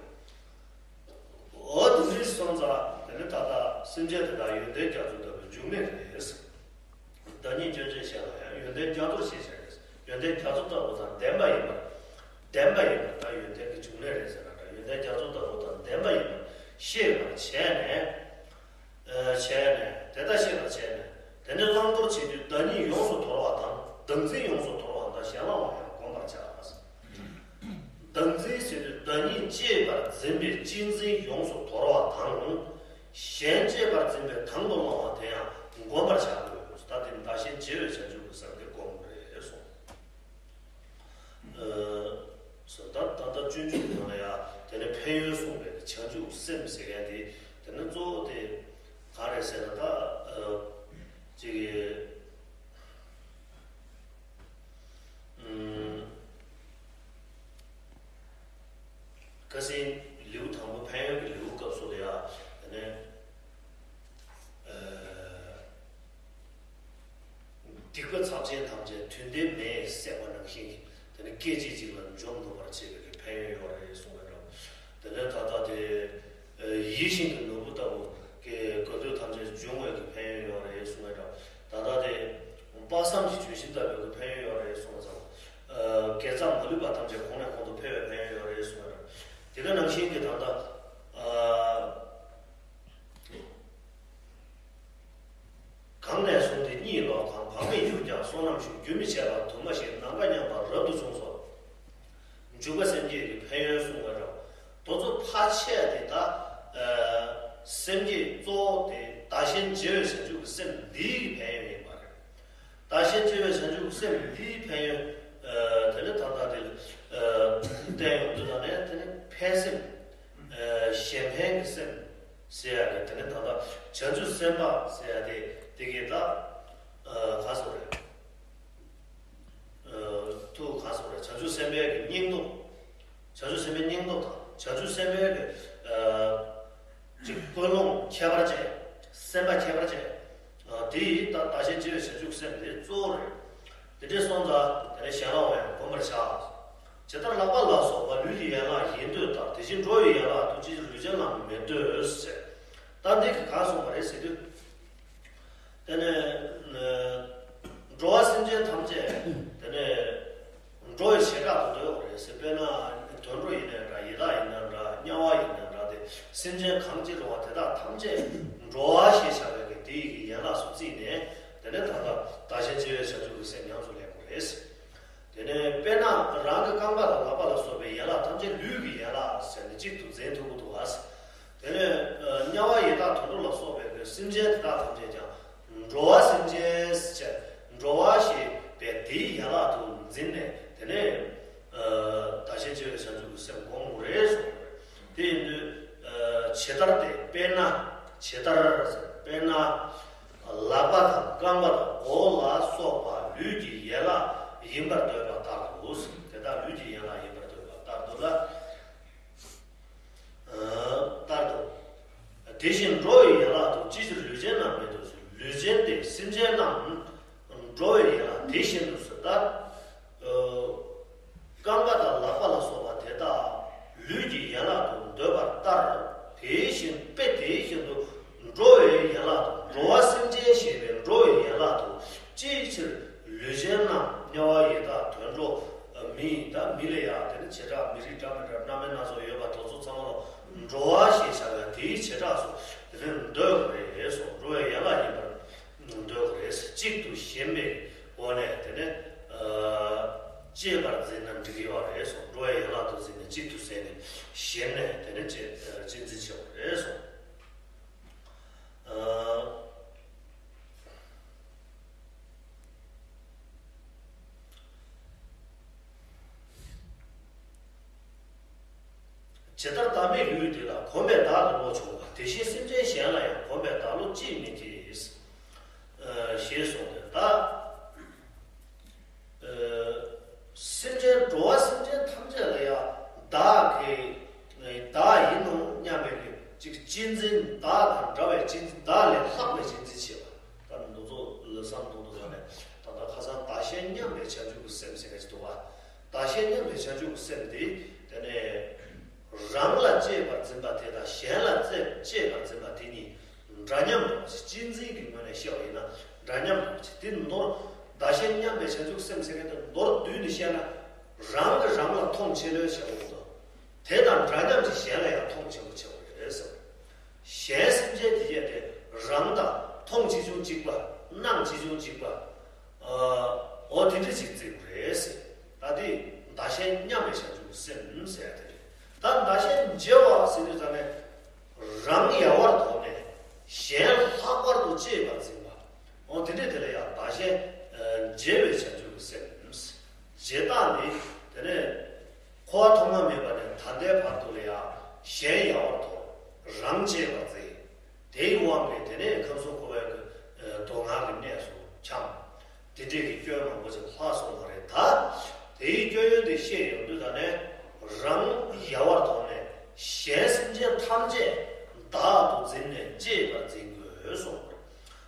འོ་དེ་འདྲ་སོང་ཙང་། དེ་ནས་ད་ལྟ་སེམས་ཅན་དེ་དག་ཡོན་ཏན་རྒྱ་མཚོ་ལྟ་བུའི་འབྱུང་གནས་རེད། བདག་ཉིད་སྐྱོན་ཅན་གཞན་ལ་ཡང་། ཡོན་ཏན་རྒྱ་མཚོར་ཤེས་བྱ་ཡིན། ཡོན་ཏན་རྒྱ་མཚོ་ལྟ་བུ་དང་ལྡན་པ་ཡིན་པར། ལྡན་པ་ཡིན་པར། ད་ཡོན་ཏན་གྱི་འབྱུང་གནས་རེད་ཟེར་ན་འདྲ། ཡོན་ཏན་རྒྱ་མཚོ་ལྟ་བུ་དང་ལྡན་པ་ཡིན་པར་ཤེས་པར་བྱས་ནས། ཨ། བྱས་ནས། དེ་ལྟར་ཤེས་པར་བྱས་ནས། དེ་ནས་བླང་དོར་བྱེད་དུས་བདག་ཉིད་ཡོངས་སུ་དོར་བ་དང་། བདག་འཛིན་ཡོངས་སུ་དོར་བ་དང་། གཞན་ལའང་ཡང་བསྒོམ་པར་བྱ། བདག་འཛིན་ཟེར་དུས་བདག་ཉིད་གཅེས་པར་འཛིན་པའི་གཅེས་འཛིན་ཡོངས་སུ་དོར་བ་དང་། གཞན་གཅེས་པར་འཛིན་པའི་དང་དུ་བླང་བ་དེ་ཡང་བསྒོམ་པར་བྱ་དགོས། ད་དེ་ནི་བདག་གཞན་བརྗེ་བའི་བྱང་ཆུབ་ཀྱི་སེམས་དེ་བསྒོམ་རེད་གསུངས། ཨ། ད་ད་ལྟ་སྤྱོད་འཇུག་གི་ནང་ལ་ཡང་དེ་ནས་ཕན་ཡོན་གསུངས་པའི་བྱང་ཆུབ་སེམས་ཟེར་མཁན་དེ། དེ་ནི་གཙོ་བོ་དེ་ག་རེ་ཟེར་ན། ད་ཨ། ཅིག་ཨུམ། ཁ་སང་ལེའུ་དང་པོ་ཕན་ཡོན་གྱི་ལེའུ་སྐབས་སུ་ལ་ཡང་། དེ་ནས་ཨ། སྡིག་པ་ཚབས་ཆེན་ཐམས་ཅད་དུས་མཐའི་མེས་བསྲེགས་པ་ནང་བཞིན། དེ་ནས་སྐད་ཅིག་གཅིག་ལ་འཇོམས་ནུས་པར་བྱེད་པའི་ཕན་ཡོན་ཡོད་རེད་གསུངས་པ་འདྲ། དེ་ནས་ད་ལྟ་དེ། ཡིད་བཞིན་གྱི་ནོར་བུ་ལྟ་བུ་གི་དགོས་འདོད་ཐམས་ཅད་འབྱུང་བའི་གི་ཕན་ཡོན་ཡོད་རེད་གསུངས་པ་འདྲ། ད་ལྟ་དེ། དཔག་བསམ་གྱི་ལྗོན་ཤིང་ལྟ་བུའི་གི་ཕན་ཡོན་ཡོད་རེད་གསུངས་པ་ཙང་། ཨ། དགེ་རྩ་མ་ལུས་པ་ཐམས་ཅད་གོང་ནས་གོང་དུ་འཕེལ་བའི་ཕན་ཡོན་ཡོད་རེད་གསུངས་པ་འདྲ། དེ་ག་ནང་བཞིན་གྱི་ད་ལྟ། ཨ། གང་ནས་བཟུང་སྟེ་གཉིད་ལོག་གམ། བག་མེད་གྱུར་ཀྱང་བསོད་ནམས་ཞུགས། རྒྱུན་མི་འཆད་པར་དུ་མ་ཞིག་ནམ་མཁའ་མཉམ་པར་རབ་ཏུ་བྱུང་སོ། འཇུག་པ་སེམས་བསྐྱེད་ཀྱི་ཕན་ཡོན་གསུངས་པ་འདྲ། དེ་ཚོ་ཕལ་ཆེར་དེ་ད། ཨ། སེམས་བསྐྱེད་གཙོ་བོ་དེ་བདག་གཞན་བརྗེ་བའི་བྱང་ཆུབ་ཀྱི་སེམས་འདིའི་གི་ཕན་ཡོན་ཡིན་པ་རེད། བདག་གཞན་བརྗེ་བའི་བྱང་ཆུབ་ཀྱི་སེམས་འདིའི་ཕན་ཡོན། ཨ། དེ་ནི་ད་ལྟ་དེ། ཨ། བསྟན་ཡོང་དུས་ད་ནས་དེ་ནི་ཕན་སེམས། ཨ། གཞན་ཕན་གྱི་སེམས་ཟེར་ཡ་རེད། དེ་ནི་ད་ལྟ་བྱང་ཆུབ་སེམས་དཔའ་ཟེར་ཡ་དེ་དེ་གའི་ད། ཨ། ག་སོགས་རེད། ཨ། ཐུགས་ག་སོགས་རེད། བྱང་ཆུབ་སེམས་དཔའི་གི་སྙིང་སྟོབས། བྱང་ཆུབ་སེམས་དཔའི་སྙིང་སྟོབས་དང་། བྱང་ཆུབ་སེམས་དཔའི་གི། ཨ། ཅིག་ཀུན་སློང་ཁྱད་པར་ཅན། སེམས་པ་ཁྱད་པར་ཅན། ཨ། དེ་ཡིས་ད་བདག་གཞན་བརྗེ་བའི་བྱང་ཆུབ་སེམས་དེ་གཙོ་བོ་རེད། དེ་འདྲའི་སོང་ཙང་དེ་ནས་གཞན་ལའང་ཡང་བསྒོམ་པར་བྱ། ཇི་ལྟར་ལག་པ་ལ་སོགས་པ་ལུས་ཀྱི་ཡན་ལག་ཡིན་འདོད་ལྟར། དེ་བཞིན་འགྲོ་བའི་ཡན་ལག་ཏུ་ཅི་ཕྱིར་ལུས་ཅན་ལའང་མི་འདོད་ཟེར། ད་འདི་གི་ག་སོང་བ་རེད་ཟེར་དུས། དེ་ནས་འགྲོ་བ་སེམས་ཅན་ཐམས་ཅད་དེ་ནས་འགྲོ་བའི་བྱེ་བྲག་ཏུ་འདོད་པ་རེད་ཟེར། དཔེར་ན་དོན་ དུད་འགྲོ་ཡིན་ནའང་འདྲ། ཡི་དྭགས་ཡིན་ནའང་འདྲ། དམྱལ་བ་ཡིན་ནའང་འདྲ། དེ་སེམས་ཅན་གང་ཅི་རུང་བ་དེ་དག་ཐམས་ཅད་འགྲོ་བ་ཞེས་བྱ་བའི་གི་དེ་ཡི་གི་ཡན་ལག་སུ་བརྩིས་ནས། དེ་ནས་ད་ལྟ་བདག་གཞན་བརྗེ་བའི་བྱང་ཆུབ་ཀྱི་སེམས་ཉམས་སུ་ལེན་དགོས་རེད། དེ་ནས་དཔེར་ན་རང་གི་རྐང་པ་དང་ལག་པ་ལ་སོགས་པའི་ཡན་ལག་ཐམས་ཅད་ལུས་ཀྱི་ཡན་ལག་ཟེར་ནས་གཅིག་ཏུ་འཛིན་ཐུབ་ཀྱི་འདུག་བ། དེ་ནས་དམྱལ་བ་ཡི་དྭགས་དུད་འགྲོ་ལ་སོགས་པའི་གི་སེམས་ཅན་དེ་དག་ཐམས་ཅད་ཀྱང་འགྲོ་བ་སེམས་ཅན་ཟེར། འགྲོ་བ་ཞེས་པའི་དེའི་ཡན་ལག་ཏུ་འཛིན་ནས། དེ་ནས་བདག་གཞན་བརྗེ་བའི་བྱང་ཆུབ་ཀྱི་སེམས་སྒོམ་དགོས་རེད་གསུངས། དེ་ཡིན་དུས་ཇི་ལྟར་དེ། དཔེར་ན། ཇི་ལྟར་ཟེར། དཔེར་ན། ལག་པ་དང་རྐང་པ་དང་མགོ་ལ་སོགས་པ་ལུས་ཀྱི་ཡན་ལག་ཡིན་པར་འདོད་པ་ལྟར་དུ། དེ་དག་ལུས་ཀྱི་ཡན་ལག་ཡིན་པར་འདོད་པ་ལྟར་དུ་ལ། ལྟར་དུ། དེ་བཞིན་འགྲོ་བའི་ཡན་ལག་ཏུ་ཅིའི་ཕྱིར་ལུས་ཅན་རྣམས་མེད་དོ་ཟེར། ལུས་ཅན་ཏེ་སེམས་ཅན་རྣམས་འགྲོ་བའི་ཡན་ལག་དེ་བཞིན་དུ་ཟེར། ད། རྐང་པ་དང་ལག་པ་ལ་སོགས་པ་དེ་དག་ལུས་ཀྱི་ཡན་ལག་ཏུ་འདོད་པ་ལྟར། དེ་བཞིན་དཔེ་དེ་བཞིན་དུ་འགྲོ་བའི་ཡན་ལག་ཏུ། འགྲོ་བ་སེམས་ཅན་ཞེས་པའི་འགྲོ་བའི་ཡན་ལག་ཏུ་ཅིའི་ཕྱིར་ལུས་ཅན་རྣམས། དམྱལ་བ་ཡི་དྭགས་དུད་འགྲོ། མི་ཡི་དྭགས། མི་ལ་ཡང་དེ་ནི་བྱེ་བྲག་མི་རིགས་འདྲ་མི་འདྲ་སྣ་མིན་སྣ་ཚོགས་ཡོད་པ་དེ་ཚོ་ཚང་མ་ལ་འགྲོ་བ་ཞེས་བྱ་བའི་དེའི་བྱེ་བྲག་སོགས་དེ་ནི་འདོད་དགོས་རེད་གསུངས། འགྲོ་བའི་ཡན་ལག་ཡིན་པར་འདོད་དགོས་རེད། གཅིག་ཏུ་ཞེན་པའི་སྒོ་ནས་དེ་ནི་ཨ་གཅེས་པར་འཛིན་ན་འགྲིག་གི་ཡོད་རེད་གསུངས། འགྲོ་བའི་ཡན་ལག་ཏུ་འཛིན་ནས་གཅིག་ཏུ་ཟད་ནས་ཞེན་ནས་དེ་ནི་གཅེས་གཅེས་འཛིན་བྱེད་དགོས་རེད་གསུངས། ཨ། ཇི་ལྟར་བདག་མེད་ལུས་དེ་ལ། གོམས་པས་བདག་གི་བློ་བྱུང་བ། དེ་བཞིན་སེམས་ཅན་གཞན་ལ་ཡང་། གོམས་པས་བདག་བློ་ཅིས་མི་སྐྱེ། ཞེས་གསུངས་ཏེ། ད། སེམས་ཅན། འགྲོ་བ་སེམས་ཅན་ཐམས་ཅད་ལ་ཡང་བདག་གི། བདག་ཡིན་ནོ་སྙམ་པའི་གཅིག་གཅེས་འཛིན། བདག་དང་འདྲ་བའི་གཅེས་འཛིན། བདག་ལས་ལྷག་པའི་གཅེས་འཛིན་བྱེད་པ། ད་འདི་ཚོ་ལ་བསམ་བློ་གཏོང་དུས་ཙམ་ནས་ད་ལྟ་ཁ་སང་བདག་གཞན་མཉམ་པའི་བྱང་ཆུབ་ཀྱི་སེམས་ཟེར་གྱི་འདུག་བ། བདག་གཞན་མཉམ་པའི་བྱང་ཆུབ་ཀྱི་སེམས་དེ་དེ་ནས་རང་ལ་གཅེས་པར་འཛིན་པ་དེ་དང་གཞན་ལ་གཅེས་པར་འཛིན་པ་དེ་གཉིས་འདྲ་མཉམ་རེད། གཅེས་འཛིན་གྱི་ངོས་ནས་བཤད་པ་ཡིན་ན་འདྲ་མཉམ་རེད། དེ་མདོར་བདག་གཞན་མཉམ་པའི་བྱང་ཆུབ་སེམས་ཟེར་མཁན་དེ་མདོར་བསྡུས་ནས་བཤད་ན། རང་གིས་རང་ལ་མཐོང་ཆེ་ལོས་བྱེད་པ་དང་། དེ་དང་འདྲ་མཉམ་གྱིས་གཞན་ལ་ཡང་མཐོང་ཆེན་པོ་བྱེད་པ་རེད་ཟེར། གཞན་སེམས་ཅན་དེ་གས་དེ་རང་དང་མཐོང་ཆེ་ཆུང་གཅིག་པ། སྣང་ཆེ་ཆུང་གཅིག་པ། འོ་དེ་འདྲ་ཅིག་བརྩི་དགོས་རེད་ཟེར། ད་དེ་བདག་གཞན་མཉམ་པའི་བྱང་ཆུབ་སེམས་ཟེར་ཡ་དེ་རེད། ད་བདག་གཞན་བརྗེ་བ་ཟེར་དུས་ཙམ་ནས། རང་ཡལ་བར་དོར་ནས་གཞན་ལྷག་པར་དུ་གཅེས་པར་འཛིན་པ། འོ་དེ་འདྲས་དེ་ལ་ཡང་བདག་གཞན་བརྗེ་བའི་བྱང་ཆུབ་ཀྱི་སེམས། བརྗེ་རྟགས་ནི་དེ་ནས་འཁོར་བ་ཐོག་མ་མེད་པ་ནས་ད་ལྟའི་བར་དུ་ལ་ཡང་གཞན་ཡལ་བར་དོར། རང་གཅེས་པར་འཛིན། དེའི་དབང་གིས་དེ་ནས་ཁམས་གསུམ་འཁོར་བའི་གི་སྡུག་བསྔལ་གྱི་གནས་སུ་འཁྱམས། དེ་འདྲས་ཀྱི་སྐྱོན་མང་པོ་ཅིག་ལྷག་སོང་བ་རེད། ད་དེའི་སྐྱོན་ཡོན་དེ་ཤེས་ཡོང་དུས་ད་ནས་རང་ཡལ་བར་དོར་ནས་གཞན་སེམས་ཅན་ཐམས་ཅད་བདག་ཏུ་འཛིན་ནས་གཅེས་པར་འཛིན་དགོས་གསུངས།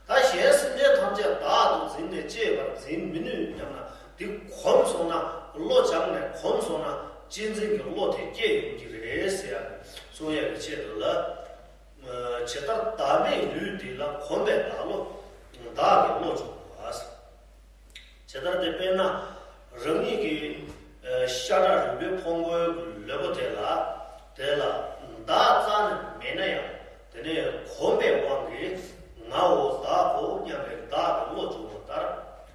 ད་གཞན་སེམས་ཅན་ཐམས་ཅད་བདག་ཏུ་འཛིན་ནས་གཅེས་པར་འཛིན་མི་ནུས་སྙམ་ན། དེ་གོམས་སོང་ན། བློ་སྦྱངས་ནས་གོམས་སོང་ན་གཅེས་འཛིན་གྱི་བློ་དེ་སྐྱེ་ཡོང་གི་རེད་ཟེར་ཡ་གསུང་ཡ་གི་ཆེད་དུ་ལ། ཇི་ལྟར་བདག་མེད་ལུས་འདི་ལ། གོམས་པས་བདག་བློ། བདག་གི་བློ་བྱུང་བ། ཇི་ལྟར་དེ་དཔེར་ན་རང་ཉིད་ཀྱི་ཤ་ཁྲག་རུས་པའི་ཕུང་པོའི་ལུས་པོ་དེ་ལ། དེ་ལ་བདག་རྩ་ནས་མེད་ན་ཡང་དེ་ནས་གོམས་པའི་དབང་གིས་ངའོ་བདག་གོ་སྙམ་པའི་བདག་གི་བློ་བྱུང་བ་ལྟར།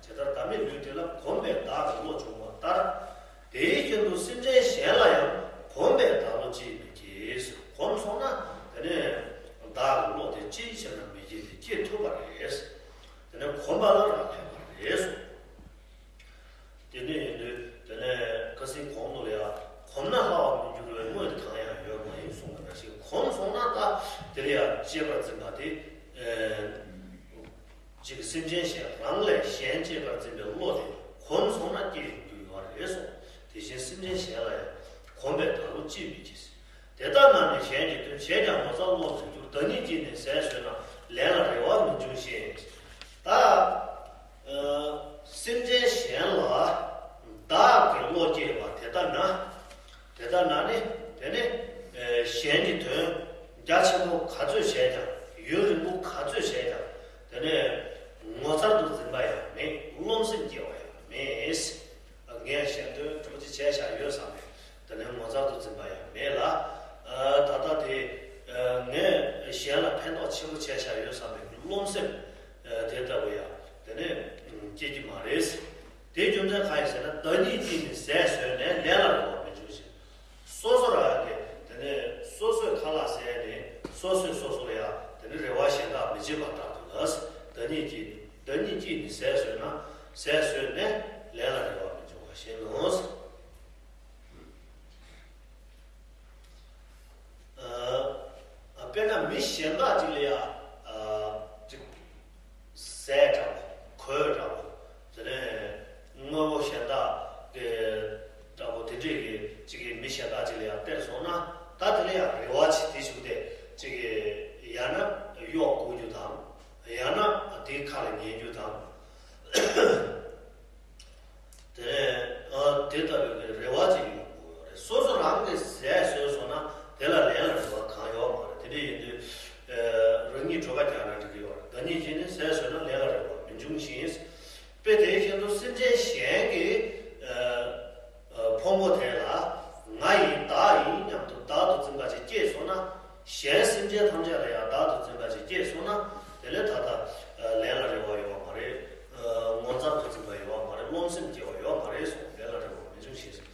ཇི་ལྟར་བདག་མེད་ལུས་དེ་ལ། གོམས་པས་བདག་གི་བློ་བྱུང་བ་ལྟར། དེའི་རྐྱེན་དུ་སེམས་ཅན་གཞན་ལ་ཡང་། གོམས་པས་བདག་བློ་ཅིས་མི་སྐྱེ། གོམས་སོང་ན་དེ་ནས་བདག་གི་བློ་དེ་ཅིའི་ཕྱིར་ན་མི་སྐྱེ་དེ་སྐྱེ་ཐུབ་པ་རེད། དེ་ནས་གོམས་པ་ལ་རག་ལས་པ་རེད། དེ་འདྲ་ཡིན་དུས་དེ་ནས་ཁ་སང་གོང་དུ་ལ་ཡང་གོམས་ན་སླ་བར་མི་འགྱུར་བའི་དངོས་དེ་གང་ཡང་ཡོད་མ་ཡིན་གསུངས་པ་འདྲ་ཞིག་གོམས་སོང་ན་ད་དེ་ལ་ཡང་གཅེས་པར་འཛིན་པ་དེ། ཅིག་སེམས་ཅན་གཞན་རང་ལས་གཞན་གཅེས་པར་འཛིན་པའི་བློ་དེ་གོམས་སོང་ན་སྐྱེ་ཡོང་རྒྱུ་ཡོད་རེད་གསུངས། དེ་བཞིན་སེམས་ཅན་གཞན་ལ་ཡང་གོམས་པས་བདག་བློ་ཅིས་མི་སྐྱེ། དེ་ལྟ་ན་ནི་གཞན་གྱི་དོན་བྱས་ཀྱང་ངོ་ཚ་བློ་མི་འགྱུར། བདག་ཉིད་ཀྱིས་ནི་ཟས་ཟོས་ན་ལན་ལ་རེ་བ་མི་འབྱུང་ཞེས། ད། སེམས་ཅན་གཞན་ལ་བདག་གི་བློ་སྐྱེས་པ་དེ་ལྟ་ན། དེ་ལྟ་ན་ནི་དེ་ནི་གཞན་གྱི་དོན་རྒྱ་ཆེན་པོ་ག་ཚོད་བྱས་ཀྱང་ཡུན་རིང་པོ་ག་ཚོད་བྱས་ཀྱང་དེ་ནི་ངོ་མཚར་དུ་འཛིན་པ་ཡང་མེད། རློམ་སེམས་སྐྱེ་བ་ཡང་མེད། ངས་གཞན་དོན་ཐུགས་རྗེ་བྱས་བཞག་ཡོད་བསམ་པས་དེ་ནི་ངོ་མཚར་དུ་འཛིན། ཆ་ཡོད་བསམ་པའི་རློམ་སེམས་དེ་ལྟ་བུ་ཡང་དེ་ནས་སྐྱེ་གི་མ་རེད། དེའི་རྒྱུ་མཚན་གང་ཡིན་ཟེར་ན། བདག་ཉིད་ཀྱིས་ནི་ཟས་ཟོས་ནས། ལས་ལ་རེ་བ་མི་འབྱུང་ཞིང་། སོ་སོ་རང་གི་དེ་ནས་སོ་སོའི་ཁ་ལག་ཟས་ནས་སོ་སོས་སོ་སོར་ཡང་དེ་ནས་རེ་བ་གཞན་དག་མི་བྱེད་པ་ལྟར་དུ་ལ། བདག་ཉིད་ཀྱིས་བདག་ཉིད་ཀྱིས་ནི་ཟས་ཟོས་ན། ཟས་ཟོས་ནས་ལས་ལ་རེ་བ་མི་འབྱུང་བ་ཞེས་ནོ། ཨ། དཔེར་ན་མི་གཞན་དག་ཅིག་ལ་ཡང་ཨ་ཅིག་ཟས་འདྲ་བོ། གོས་འདྲ་བོ། དེ་ནས་དངོས་པོ་གཞན་དག་གི་འདྲ་བོ། དེ་འདྲས་ཀྱི་ཅིག་གི་མི་གཞན་དག་ཅིག་ལ་ཡང་སྟེར་སོང་ན། ད་དེ་ལ་ཡང་རེ་བ་ཅིག་དེ་བྱུང་སྟེ་ཅིག་གི་ཡང་ན་གཡོག་བསྐུར་རྒྱུ་དང་། ཡང་ན་དེའི་ཁ་ལ་ཉན་རྒྱུ་དང་། དེ་ནས་ཨ་དེ་ལྟ་བུའི་རེ་བ་ཅིག་ཡོང་དགོས་ཡོད་རེད། སོ་སོ་རང་གིས་ཟས་ཟོས་སོང་ན་དེ་ལ་ལས་ལ་རེ་བ་གང་ཡོད་མ་རེད། དེ་འདྲ་ཡིན་དུས་ཨ་རང་ཉིད་གྲོད་ཁ་རྒྱགས་ན་འགྲིག་གི་ཡོད་རེད། བདག་ཉིད་ཀྱིས་ནི་ཟས་ཟོས་ན། ལས་ལ་རེ་བ་མི་འབྱུང་ཞིང་། དཔེ་དེ་བཞིན་དུ་སེམས་ཅན་གཞན་གྱི་ཨ་ཨ་ཕུང་པོ་དེ་ལ་ང་ཡིན་བདག་ཡིན་སྙམ་དུ་བདག་ཏུ་འཛིན་པ་ཅིག་སྐྱེས་སོང་ན། གཞན་སེམས་ཅན་ཐམས་ཅད་ལ་ཡང་བདག་ཏུ་འཛིན་པ་ཅིག་སྐྱེས་སོང་ན། དེ་ལས་ད་ལྟ་ལས་ལ་རེ་བ་ཡོད་མ་རེད། ངོ་མཚར་དུ་འཛིན་པ་ཡོད་མ་རེད། རློམ་སེམས་སྐྱེ་བ་ཡོད་མ་རེད་གསུངས། ལས་ལ་རེ་བ་མི་འབྱུང་ཞེས་ཟེར།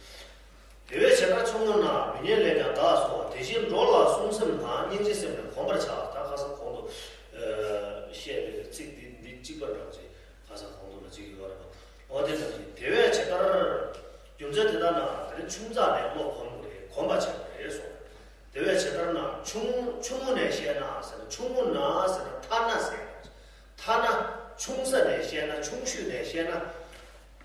དེ་བས་བྱེ་བྲག་ཆུང་ངུ་ན། མི་སྙན་ལས་ཀྱང་བདག་གསོ་བ། དེ་བཞིན་འགྲོ་ལ་བསྲུང་སེམས་དང་། སྙིང་རྗེ་སེམས་ནི་གོམས་པར་བྱ། ད་ཁ་སང་གོང་དུ་བཤད་པའི་ཚིག་འདི་འདི་གཅིག་པ་འདྲ་བོ་ཅིག་ཁ་སང་གོང་དུ་ལ་ཅིག་ཡོད་རེད་པ། འོ་དེ་ཙམ་གྱིས་དེ་བས་ཇི་ལྟར། རྒྱུ་མཚན་དེ་ལྟར་ན་དེ་ནི་ཆུང་ཙག་ནས་བློ་གོམས་དགོས་རེད། གོམས་པ་བྱེད་དགོས་རེད་གསུངས། དེ་བས་ཇི་ལྟར་ན། ཆུང་ཆུང་ངུ་ནས་བཤད་ན་ཟེར་ན། ཆུང་ངུ་ན་ཟེར་ན་ཐ་ན་ཟེར། ཐ་ན་ཆུང་ས་ནས་བཤད་ན། ཆུང་ཤོས་ནས་བཤད་ན།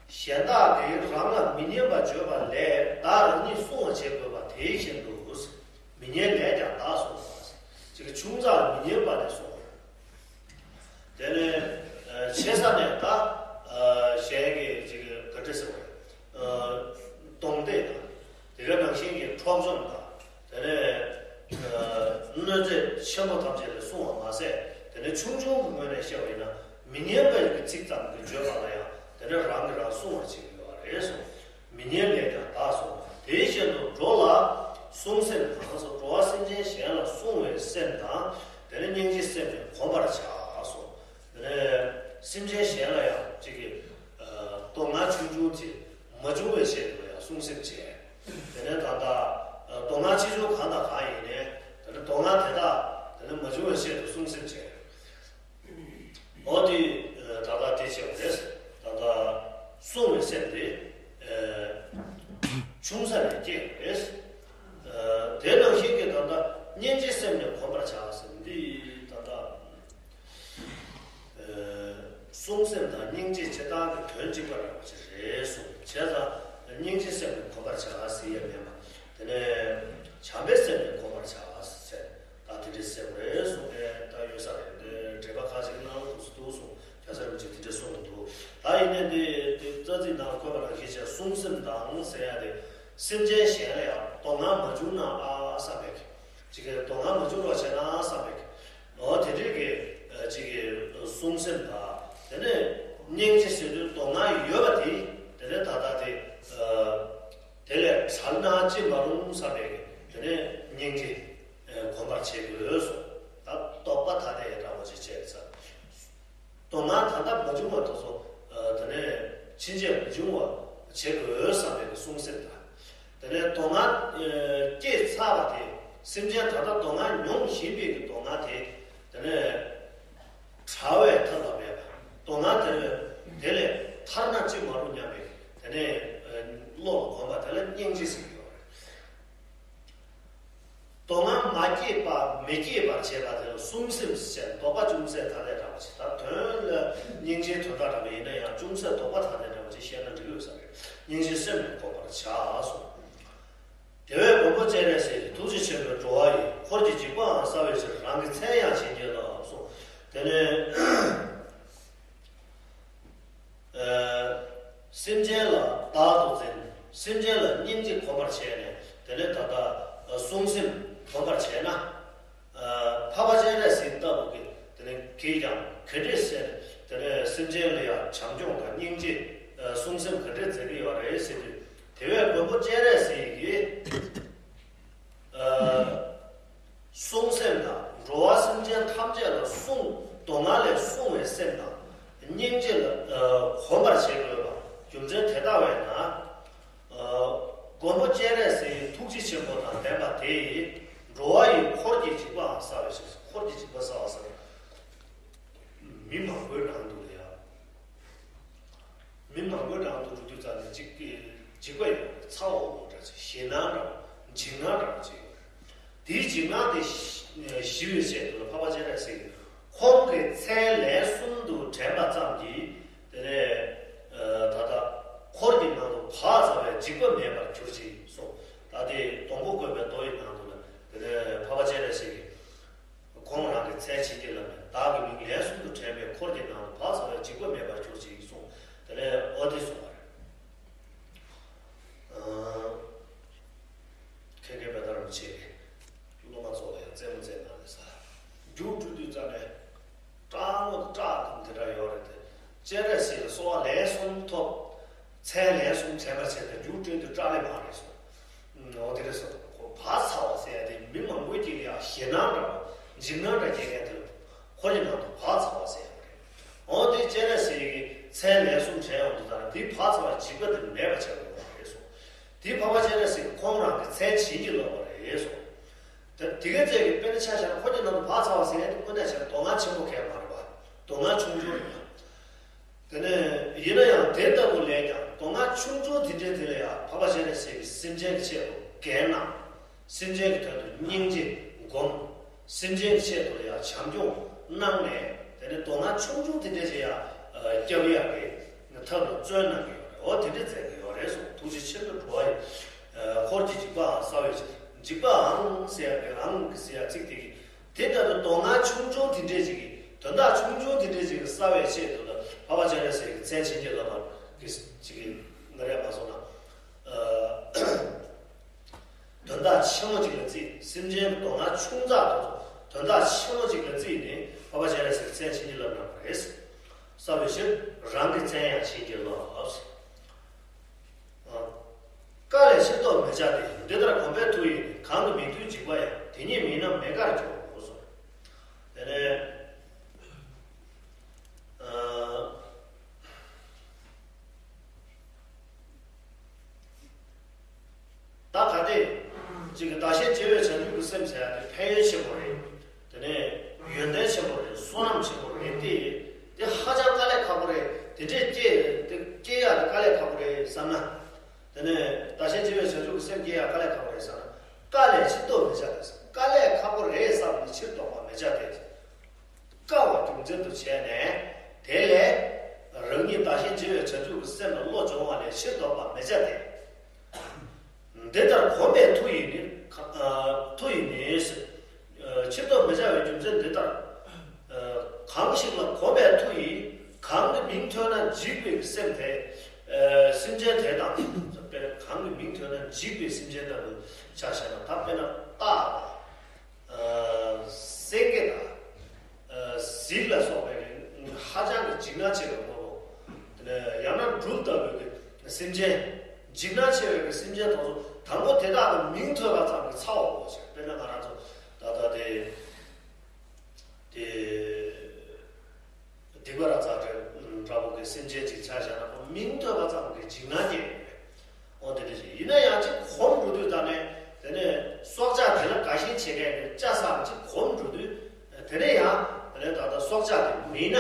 གཞན་དག་གིས་རང་ལ་མི་སྙན་པ་བརྗོད་པ་ལས་བདག་རང་ཉིད་བསྲུང་བ་བྱེད་དགོས་པ་དེ་བཞིན་དུ། མི་སྙན་ལས་ཀྱང་བདག་བསྲུང་བ། ཅིག་ཆུང་ཙག་མི་སྙན་པ་ནས་བསྲུང་བ། དེ་ནས་ཆེ་ས་ནས་ད་གཞན་གྱི་ཅིག་ག་འདྲ་ཟེར་བ། གདོང་གཏད་དང་། དེ་ག་ནང་བཞིན་གྱི་འཕྲོག་བཅོམ་དང་། དེ་ནས་གནོད་འཚེ་ཆེན་པོ་ཐམས་ཅད་ལས་བསྲུང་བ་མ་ཟད། དེ་ནས་ཆུང་ཆུང་གི་ངོས་ནས་བཤད་པ་ཡིན་ན། མི་སྙན་པའི་གི་ཚིག་ཙམ་གྱི་བརྗོད་པ་ལ་ཡང་དེ་ནས་རང་གིས་རང་བསྲུང་བ་བྱེད་ཀྱི་ཡོད་རེད་གསུངས། མི་སྙན་ལས་ཀྱང་བདག་བསྲུང་བ། དེ་བཞིན་དུ་འགྲོ་ལ་བསྲུང་སེམས་དང་། འགྲོ་བ་སེམས་ཅན་གཞན་ལ་བསྲུང་བའི་སེམས་དང་། དེ་ནས་སྙིང་རྗེ་སེམས་ནི་གོམས་པར་བྱ་གསུངས། དེ་ནས་སེམས་ཅན་གཞན་ལ་ཡང་ཅིག་གི་ཨ་དོ་སྣང་ཆུང་ཆུང་ཅིག་མ་བྱུང་བའི་ཆེད་དུ་ཡང་བསྲུང་སེམས་བྱས། དེ་ནས་ད་ལྟ་ཨ་དོ་སྣང་ཆེ་ཆུང་གང་དང་གང་ཡིན་ནའི། དེ་ནས་དོ་སྣང་དེ་དག་དེ་ནས་མ་བྱུང་བའི་ཆེད་དུ་བསྲུང་སེམས་བྱས། འོ་དེ་ད་ལྟ་དེ་བྱས་པ་རེད། ད་ལྟ་བསྲུང་བའི་སེམས་དེ་ཨ་ཆུང་ས་ནས་སྐྱེས་པ་རེད། ཨ་དེ་ནང་བཞིན་གྱི་ད་ལྟ་སྙིང་རྗེ་སེམས་ནི་གོམས་པར་བྱ་ཟེར། འདི་ད་ལྟ་ཨ་བསྲུང་སེམས་དང་སྙིང་རྗེ་སྤྱིར་བཏང་གི་དོན་གཅིག་པ་འདྲ་བོ་ཅིག་རེད་གསུངས། བྱས་ཙང་སྙིང་རྗེ་སེམས་ནི་གོམས་པར་བྱ་ཟེར་ཡས་མེད་པ། དེ་ནས་བྱམས་པའི་སེམས་ནི་གོམས་པར་བྱ་ཟེར། ད་དེ་འདྲའི་སེམས་རེད་གསུངས་ཏེ་ད་ཡོད་ས་རེད། འགྲེལ་པ་ཁག་ཅིག་ནང་ལ་ཐུགས་སུ་འདུག་གསུངས། རྒྱལ་སྲས་རིན་པོ་ཆེས་དེ་འདྲ་གསུངས་འདུག། ད་ཡིན་ནའི་འདི་འདི་རྩ་ཚིག་ནང་འཁོད་པ་ནང་བཞིན་བྱས། བསྲུང་སེམས་དང་ཟེར་ཡ་དེ་སེམས་ཅན་གཞན་ལ་ཡང་དོ་སྣང་མ་བྱུང་ན་ཨ་བསམ་པའི་གི། ཅིག་གི་དོ་སྣང་མ་བྱུང་རོགས་བྱས་ན་བསམ་པའི་གི། འོ་དེ་འདྲའི་གི་ཅིག་གི་བསྲུང་སེམས་དང་། དེ་ནས་སྙིང་རྗེ་ཟེར་དུས་དོ་སྣང་ཡོད་པ་དེ། དེ་ནས་ད་ལྟ་དེ་དེ་ལས་བྲལ་ན་ཅི་མ་རུང་བསམ་པའི་གི། དེ་ནས་སྙིང་རྗེ་གོམས་པར་བྱེད་དགོས་སོ། ད་རྟོག་པ་ཐ་དད་འདྲ་བོ་ཅིག་བྱས་ཙང་། དོ་སྣང་ད་ལྟ་མ་བྱུང་བ་དེ་ཚོ་ཨ་དེ་ནས་ཕྱིན་ཆད་མ་བྱུང་བ་བྱེད་དགོས་བསམ་པའི་གི་བསྲུང་སེམས་དང་། དེ་ནས་དོ་སྣང་ཨ་སྐྱེས་ཚར་བ་དེ། སེམས་ཅན་ད་ལྟ་དོ་སྣང་མྱོང་བཞིན་པའི་གི་དོ་སྣང་དེ། དེ་ནས་བྲལ་བའི་ཐབས་ལ་མེད་པ། དོ་སྣང་དེ་ལས་དེ་ལས་ཐར་ན་ཅི་མ་རུང་སྙམ་པའི་དེ་ནས་ཨ་བློ་ལ་གོམས་པ་དེ་ལ་སྙིང་རྗེ་ཟེར་གྱི་ཡོད་རེད། དོ་སྣང་མ་སྐྱེས་པ་མི་སྐྱེད་པར་བྱེད་པ་དེ་ལ་བསྲུང་སེམས་ཟེར། དོགས་པ་ཅུང་ཟད་ཐ་དད་འདྲ་བ་ཞིག། ད་དོན་ལ་སྙིང་རྗེའི་དོན་དག་འདྲ་བ་ཡིན་ན་ཡང་། ཅུང་ཟད་དོགས་པ་ཐ་དད་འདྲ་བ་ཞིག་བཤད་ན་འགྲིག་ཡོད་ས་རེད། སྙིང་རྗེ་སེམས་ནི་གོམས་པར་བྱ་གསུངས། དེ་བས་མགོན་པོ་སྤྱན་རས་གཟིགས་ཀྱིས། ཐུགས་རྗེ་ཆེན་པོས་འགྲོ་བ་ཡི། འཁོར་གྱི་འཇིགས་པའང་བསལ་བའི་ཕྱིར། རང་གི་མཚན་ཡང་བྱིན་གྱིས་བརླབས་གསུངས། དེ་ནས་ཨ་སེམས་ཅན་ལ་བདག་ཏུ་འཛིན། སེམས་ཅན་ལ་སྙིང་རྗེ་གོམས་པར་བྱས་ནས། དེ་ནས་ད་ལྟ་བསྲུང་སེམས་གོམས་པར་བྱས་ན། ཨ་འཕགས་པ་སྤྱན་རས་གཟིགས་ལྟ་བུ་གི་དེ་ནས་གིས་ཀྱང་ག་འདྲས་ཟེར། དེ་ནས་སེམས་ཅན་ལ་ཡང་བྱམས་སྐྱོང་དང་སྙིང་རྗེ་ཨ་བསྲུང་སེམས་ག་འདྲས་མཛད་ཀྱི་ཡོད་རེད་ཟེར་དུས། དེ་བས་མགོན་པོ་སྤྱན་རས་གཟིགས་ཀྱིས་ཨ་བསྲུང་སེམས་དང་ འགྲོ་བ་སེམས་ཅན་ཐམས་ཅད་ལ་བསྲུང་། སྡུག་བསྔལ་ལས་བསྲུང་བའི་སེམས་དང་། སྙིང་རྗེ་ལ་ཨ་གོམས་པར་བྱེད་དགོས་པ། རྒྱུ་མཚན་དེ་ལྟ་བས་ན། ཨ་མགོན་པོ་སྤྱན་རས་གཟིགས་ཐུགས་རྗེ་ཆེན་པོ་དང་ལྡན་པ་དེ་ཡིས། འགྲོ་བ་ཡི་འཁོར་གྱི་འཇིགས་པའང་བསལ་བའི་ཕྱིར། འཁོར་གྱི་འཇིགས་པ་བསལ་བ་ཟེར། མི་མང་པོའི་ནང་དུ་ལ་ཡང་། མི་མང་པོའི་ནང་དུ་འགྲོ་དུས་ཙམ་ནས་འཇིགས་འཇིགས་པ་ཡོད་རེད། ཚ་བོ་འདྲ་ཅིག་ཞེད་སྣང་འདྲ་བོ། འཇིགས་སྣང་འདྲ་བོ་ཅིག་ཡོད་རེད། དེའི་འཇིགས་སྣང་དེ་ཞི་ཞི་བའི་ཆེད་དུ་ལ་འཕགས་པ་སྤྱན་རས་གཟིགས་ཀྱིས་ཁོང་གི་མཚན་ལན་གསུམ་དུ་དྲན་པ་ཙམ་གྱིས། དེ་ནས་ཨ་ད་ལྟ་འཁོར་གྱི་ནང་དུ་བག་ཚ་བའི་འཇིགས་པ་མེད་པར་གྱུར་ཅིག་གསུངས། ད་ལྟའི་སྡོང་པོ་བཀོད་པའི་མདོ་ཡི་ནང་དུ་ལ། དེ་ནས་འཕགས་པ་སྤྱན་རས་གཟིགས་ཀྱིས། ཁོང་རང་གི་མཚན་བྱིན་གྱིས་བརླབས་ནས། བདག་གི་མིང་ལན་གསུམ་དུ་དྲན་པས། འཁོར་གྱི་ནང་དུ་བག་ཚ་བའི་འཇིགས་པ་མེད་པར་གྱུར་ཅིག་གསུངས། དེ་ནས་འོ་དེ་གསུངས་པ་རེད། ཨ་མཁན་མཁན་བེ་ཏ་རིན་པོ་ཆེ་གིས་སློབ་མ་ཚོ་ལ་ཡང་རྩེད་མོ་རྩེ་གནང་ནས་ས། རྒྱུགས་སྤྲོད་དུས་ཙམ་ནས་སྐྲག་སྣང་དང་སྐྲག་སྡང་དེ་འདྲ་ཡོད་རེད་དེ། སྤྱན་རས་གཟིགས་ལ་གསོལ་བ་ལན་གསུམ་ཐོབ། མཚན་ལན་གསུམ་དྲན་པར་བྱས་ཏེ་རྒྱུགས་སྤྲོད་དུས་སྐྲག་ལེ་མ་རེད་གསུངས། འོ་དེ་རེད་སོ། ཁོ་བག་ཚ་བ་ཟེར་ཡ་དེ་མི་མང་པོའི་དཀྱིལ་ལ་ཡང་ཞེད་སྣང་འདྲ་བོ། འཇིགས་སྣང་འདྲ་སྐྱེ་མཁན་དེ་ལ་འཁོར་གྱི་ནང་དུ་བག་ཚ་བ་ཟེར་ཡ་རེད། འོ་དེ་སྤྱན་རས་གཟིགས་ཀྱིས་མཚན་ལན་གསུམ་དྲན་ཡོང་དུས་ཙམ་ལ་དེའི་བག་ཚ་བའི་འཇིགས་པ་དེ་མེད་པ་བྱས་པ་རེད་གསུངས། དེ་འཕགས་པ་སྤྱན་རས་གཟིགས་ཀྱིས་ཁོང་རང་གི་མཚན་བྱིན་གྱིས་བརླབས་པ་རེད་གསུངས། ད་དེ་གའི་ཚད་ཀྱི་དཔེར་ན་ཆ་བཞག་ན་འཁོར་གྱི་ནང་དུ་བག་ཚ་བ་ཟེར་ཡ་དེ་དངོས་གནས་བྱས་ན་སྡུག་བསྔལ་ཆེན་པོ་གང་ཡང་མ་རེད་པ། སྡུག་བསྔལ་ཆུང་ཆུང་རེད་པ། དེ་ནས་ཡིན་ན་ཡང་དེ་ལྟ་བུ་ལས་ཀྱང་སྡུག་བསྔལ་ཆུང་ཆུང་དེ་འདྲའི་དེ་ལ་ཡང་འཕགས་པ་སྤྱན་རས་གཟིགས་ཀྱིས་སེམས་ཅན་གྱི་ཆེད་དུ་འགན་གནང་། སེམས་ཅན་གྱི་དོན་དུ་སྙིང་རྗེ་བསྒོམ། སེམས་ཅན་གྱི་ཆེད་དུ་ལ་ཡང་བྱམས་སྐྱོང་གནང་ནས། དེ་ནས་སྡུག་བསྔལ་ཆུང་ཆུང་དེ་འདྲ་ཞིག་ཡང་སྐྱབས་ཡག་གི་ཐབས་ལ་བརྩོན་གནང་གི་ཡོད་རེད། འོ་དེ་འདྲ་མཛད་ཀྱི་ཡོད་རེད་གསུངས། ཐུགས་རྗེ་ཆེན་པོས་འགྲོ་བ་ཡི་འཁོར་གྱི་འཇིགས་པའང་བསལ་བའི་ཕྱིར། འཇིགས་པའང་ཟེར་ཡག་གི་ཨང་གི་ཟེར་ཡག་ཚིག་དེ་གིས། དེ་ལྟ་བུའི་སྡུག་བསྔལ་ཆུང་ཆུང་དེ་འདྲས་ཅིག་གི་དོན་དག་ཆུང་ཆུང་དེ་འདྲས་ཅིག་གི་བསལ་བའི་ཆེད་དུ་ལ་འཕགས་པ་སྤྱན་རས་གཟིགས་ཀྱི་མཚན་བྱིན་གྱིས་བརླབས་པ་གི་ཅིག་གི་ང་རས་མ་སོང་ན། དོན་དག་ཆེན་མོ་ཅིག་ལ་བརྩིས། སེམས་ཅན་གྱི་སྡུག་བསྔལ་ཆུང་ཙག་དེ་ཚོ་དོན་དག་ཆེན་མོ་ཅིག་ལ་བརྩིས་ནས་འཕགས་པ་སྤྱན་རས་གཟིགས་ཀྱི་མཚན་བྱིན་གྱིས་བརླབས་གནང་བ་རེད། བསལ་བའི་ཕྱིར་རང་གི་མཚན་ཡང་བྱིན་གྱིས་བརླབས། བཀའ་ལས་ཕྱིར་ལྡོག་མི་བྱ་སྟེ། འདི་ལྟར་གོམས་པས་མཐུ་ཡིས་ནི། གང་གི་མིང་ཐོས་འཇིགས་པ་ཡང་། དེ་ཉིད་མིན་ནམ་མེད་དགར་གྱུར་ཏོ་གསུངས། དེ་ནས་ཨ། ད་ག་དེ་ཅིག་གི་བདག་གཞན་བརྗེ་བའི་བྱང་ཆུབ་ཀྱི་སེམས་ཟེར་ཡ་དེ་ཕན་ཡོན་ཆེན་པོ་རེད། དེ་ནས་ཡོན་ཏན་ཆེན་པོ་རེད། བསོད་ནམས་ཆེན་པོ་རེད་དེ། དེ་ཧ་ཅང་དཀའ་ལས་ཁག་པོ་རེད། དེ་འདྲས་སྐྱེ་དེ་སྐྱེ་ཡ་དེ་དཀའ་ལས་ཁག་པོ་རེད་བསམ་ན། དེ་ནས་བདག་གཞན་བརྗེ་བའི་བྱང་ཆུབ་ཀྱི་སེམས་སྐྱེ་ཡ་དཀའ་ལས་ཁག་པོ་རེད་བསམ་ན། བཀའ་ལས་ཕྱིར་ལྡོག་མི་བྱ་སྟེ། དཀའ་ལས་ཁག་པོ་རེད་བསམ་ནས་ཕྱིར་ལྡོག་པ་མི་བྱ་སྟེ། དཀའ་བ་རྒྱུ་མཚན་དུ་བྱས་ནས། དེ་ལས་རང་ཉིད་བདག་གཞན་བརྗེ་བའི་བྱང་ཆུབ་ཀྱི་སེམས་ལ་བློ་སྦྱོང་བ་ལས་ཕྱིར་ལྡོག་པ་མི་བྱ་སྟེ། འདི་ལྟར་གོམས་པས་མཐུ་ཡིས་ནི། མཐུ་ཡིས་ནི། ཕྱིར་ལྡོག་མི་བྱ་བའི་རྒྱུ་མཚན་འདི་ལྟར། གང་ཞིག་ལ་གོམས་པས་མཐུ་ཡིས། གང་གི་མིང་ཐོས་ན་འཇིགས་པའི་སེམས་དེ། སེམས་ཅན་དེ་དང་། དཔེར་ན་གང་གི་མིང་ཐོས་ན་འཇིགས་པའི་སེམས་ཅན་ལྟ་བུ་ཆ་བཞག་ན། ད་དཔེར་ན་སྟག་དང་། སེང་གེ་དང་། གཟིག་ལ་སོགས་པའི་ཧ་ཅང་གི་འཇིགས་སྣང་ཆེ་བའི་དངོས་པོ། དེ་ནས་ཡང་ན་སྦྲུལ་ལྟ་བུའི་གི་སེམས་ཅན། འཇིགས་སྣང་ཆེ་བའི་གི་སེམས་ཅན་དེ་ཚོ་དང་པོ་དེ་དག་གི་མིང་ཐོས་པ་ཙམ་གྱིས་ཚ་བ་འོ་ཞེས། དཔེར་ན་ང་རང་ཚོ་ད་ལྟ་དེ་དེ་སྡིག་པ་ར་ཙ་འདྲ་བོ་གི་སེམས་ཅན་ཅིག་ཆ་བཞག་ན། ཁོ་མིང་ཐོས་པ་ཙམ་གྱིས་འཇིགས་སྣང་སྐྱེ་ཡོད་པས། འོ་དེ་འདྲ་ཞིག་ཡིན་ན་ཡང་ཅིག་གོམས་འགྲོ་དུས་ད་ནས་དེ་ནས་སྲོག་ཆགས་དེ་ལ་དགའ་ཞེན་བྱེད་མཁན་གྱི་ལྕགས་ཟམ་ཅིག་གོམས་འགྲོ་དུས། དེ་ནས་ཡང་དེ་ནས་ད་ལྟ་སྲོག་ཆགས་དེ་མིན་ན་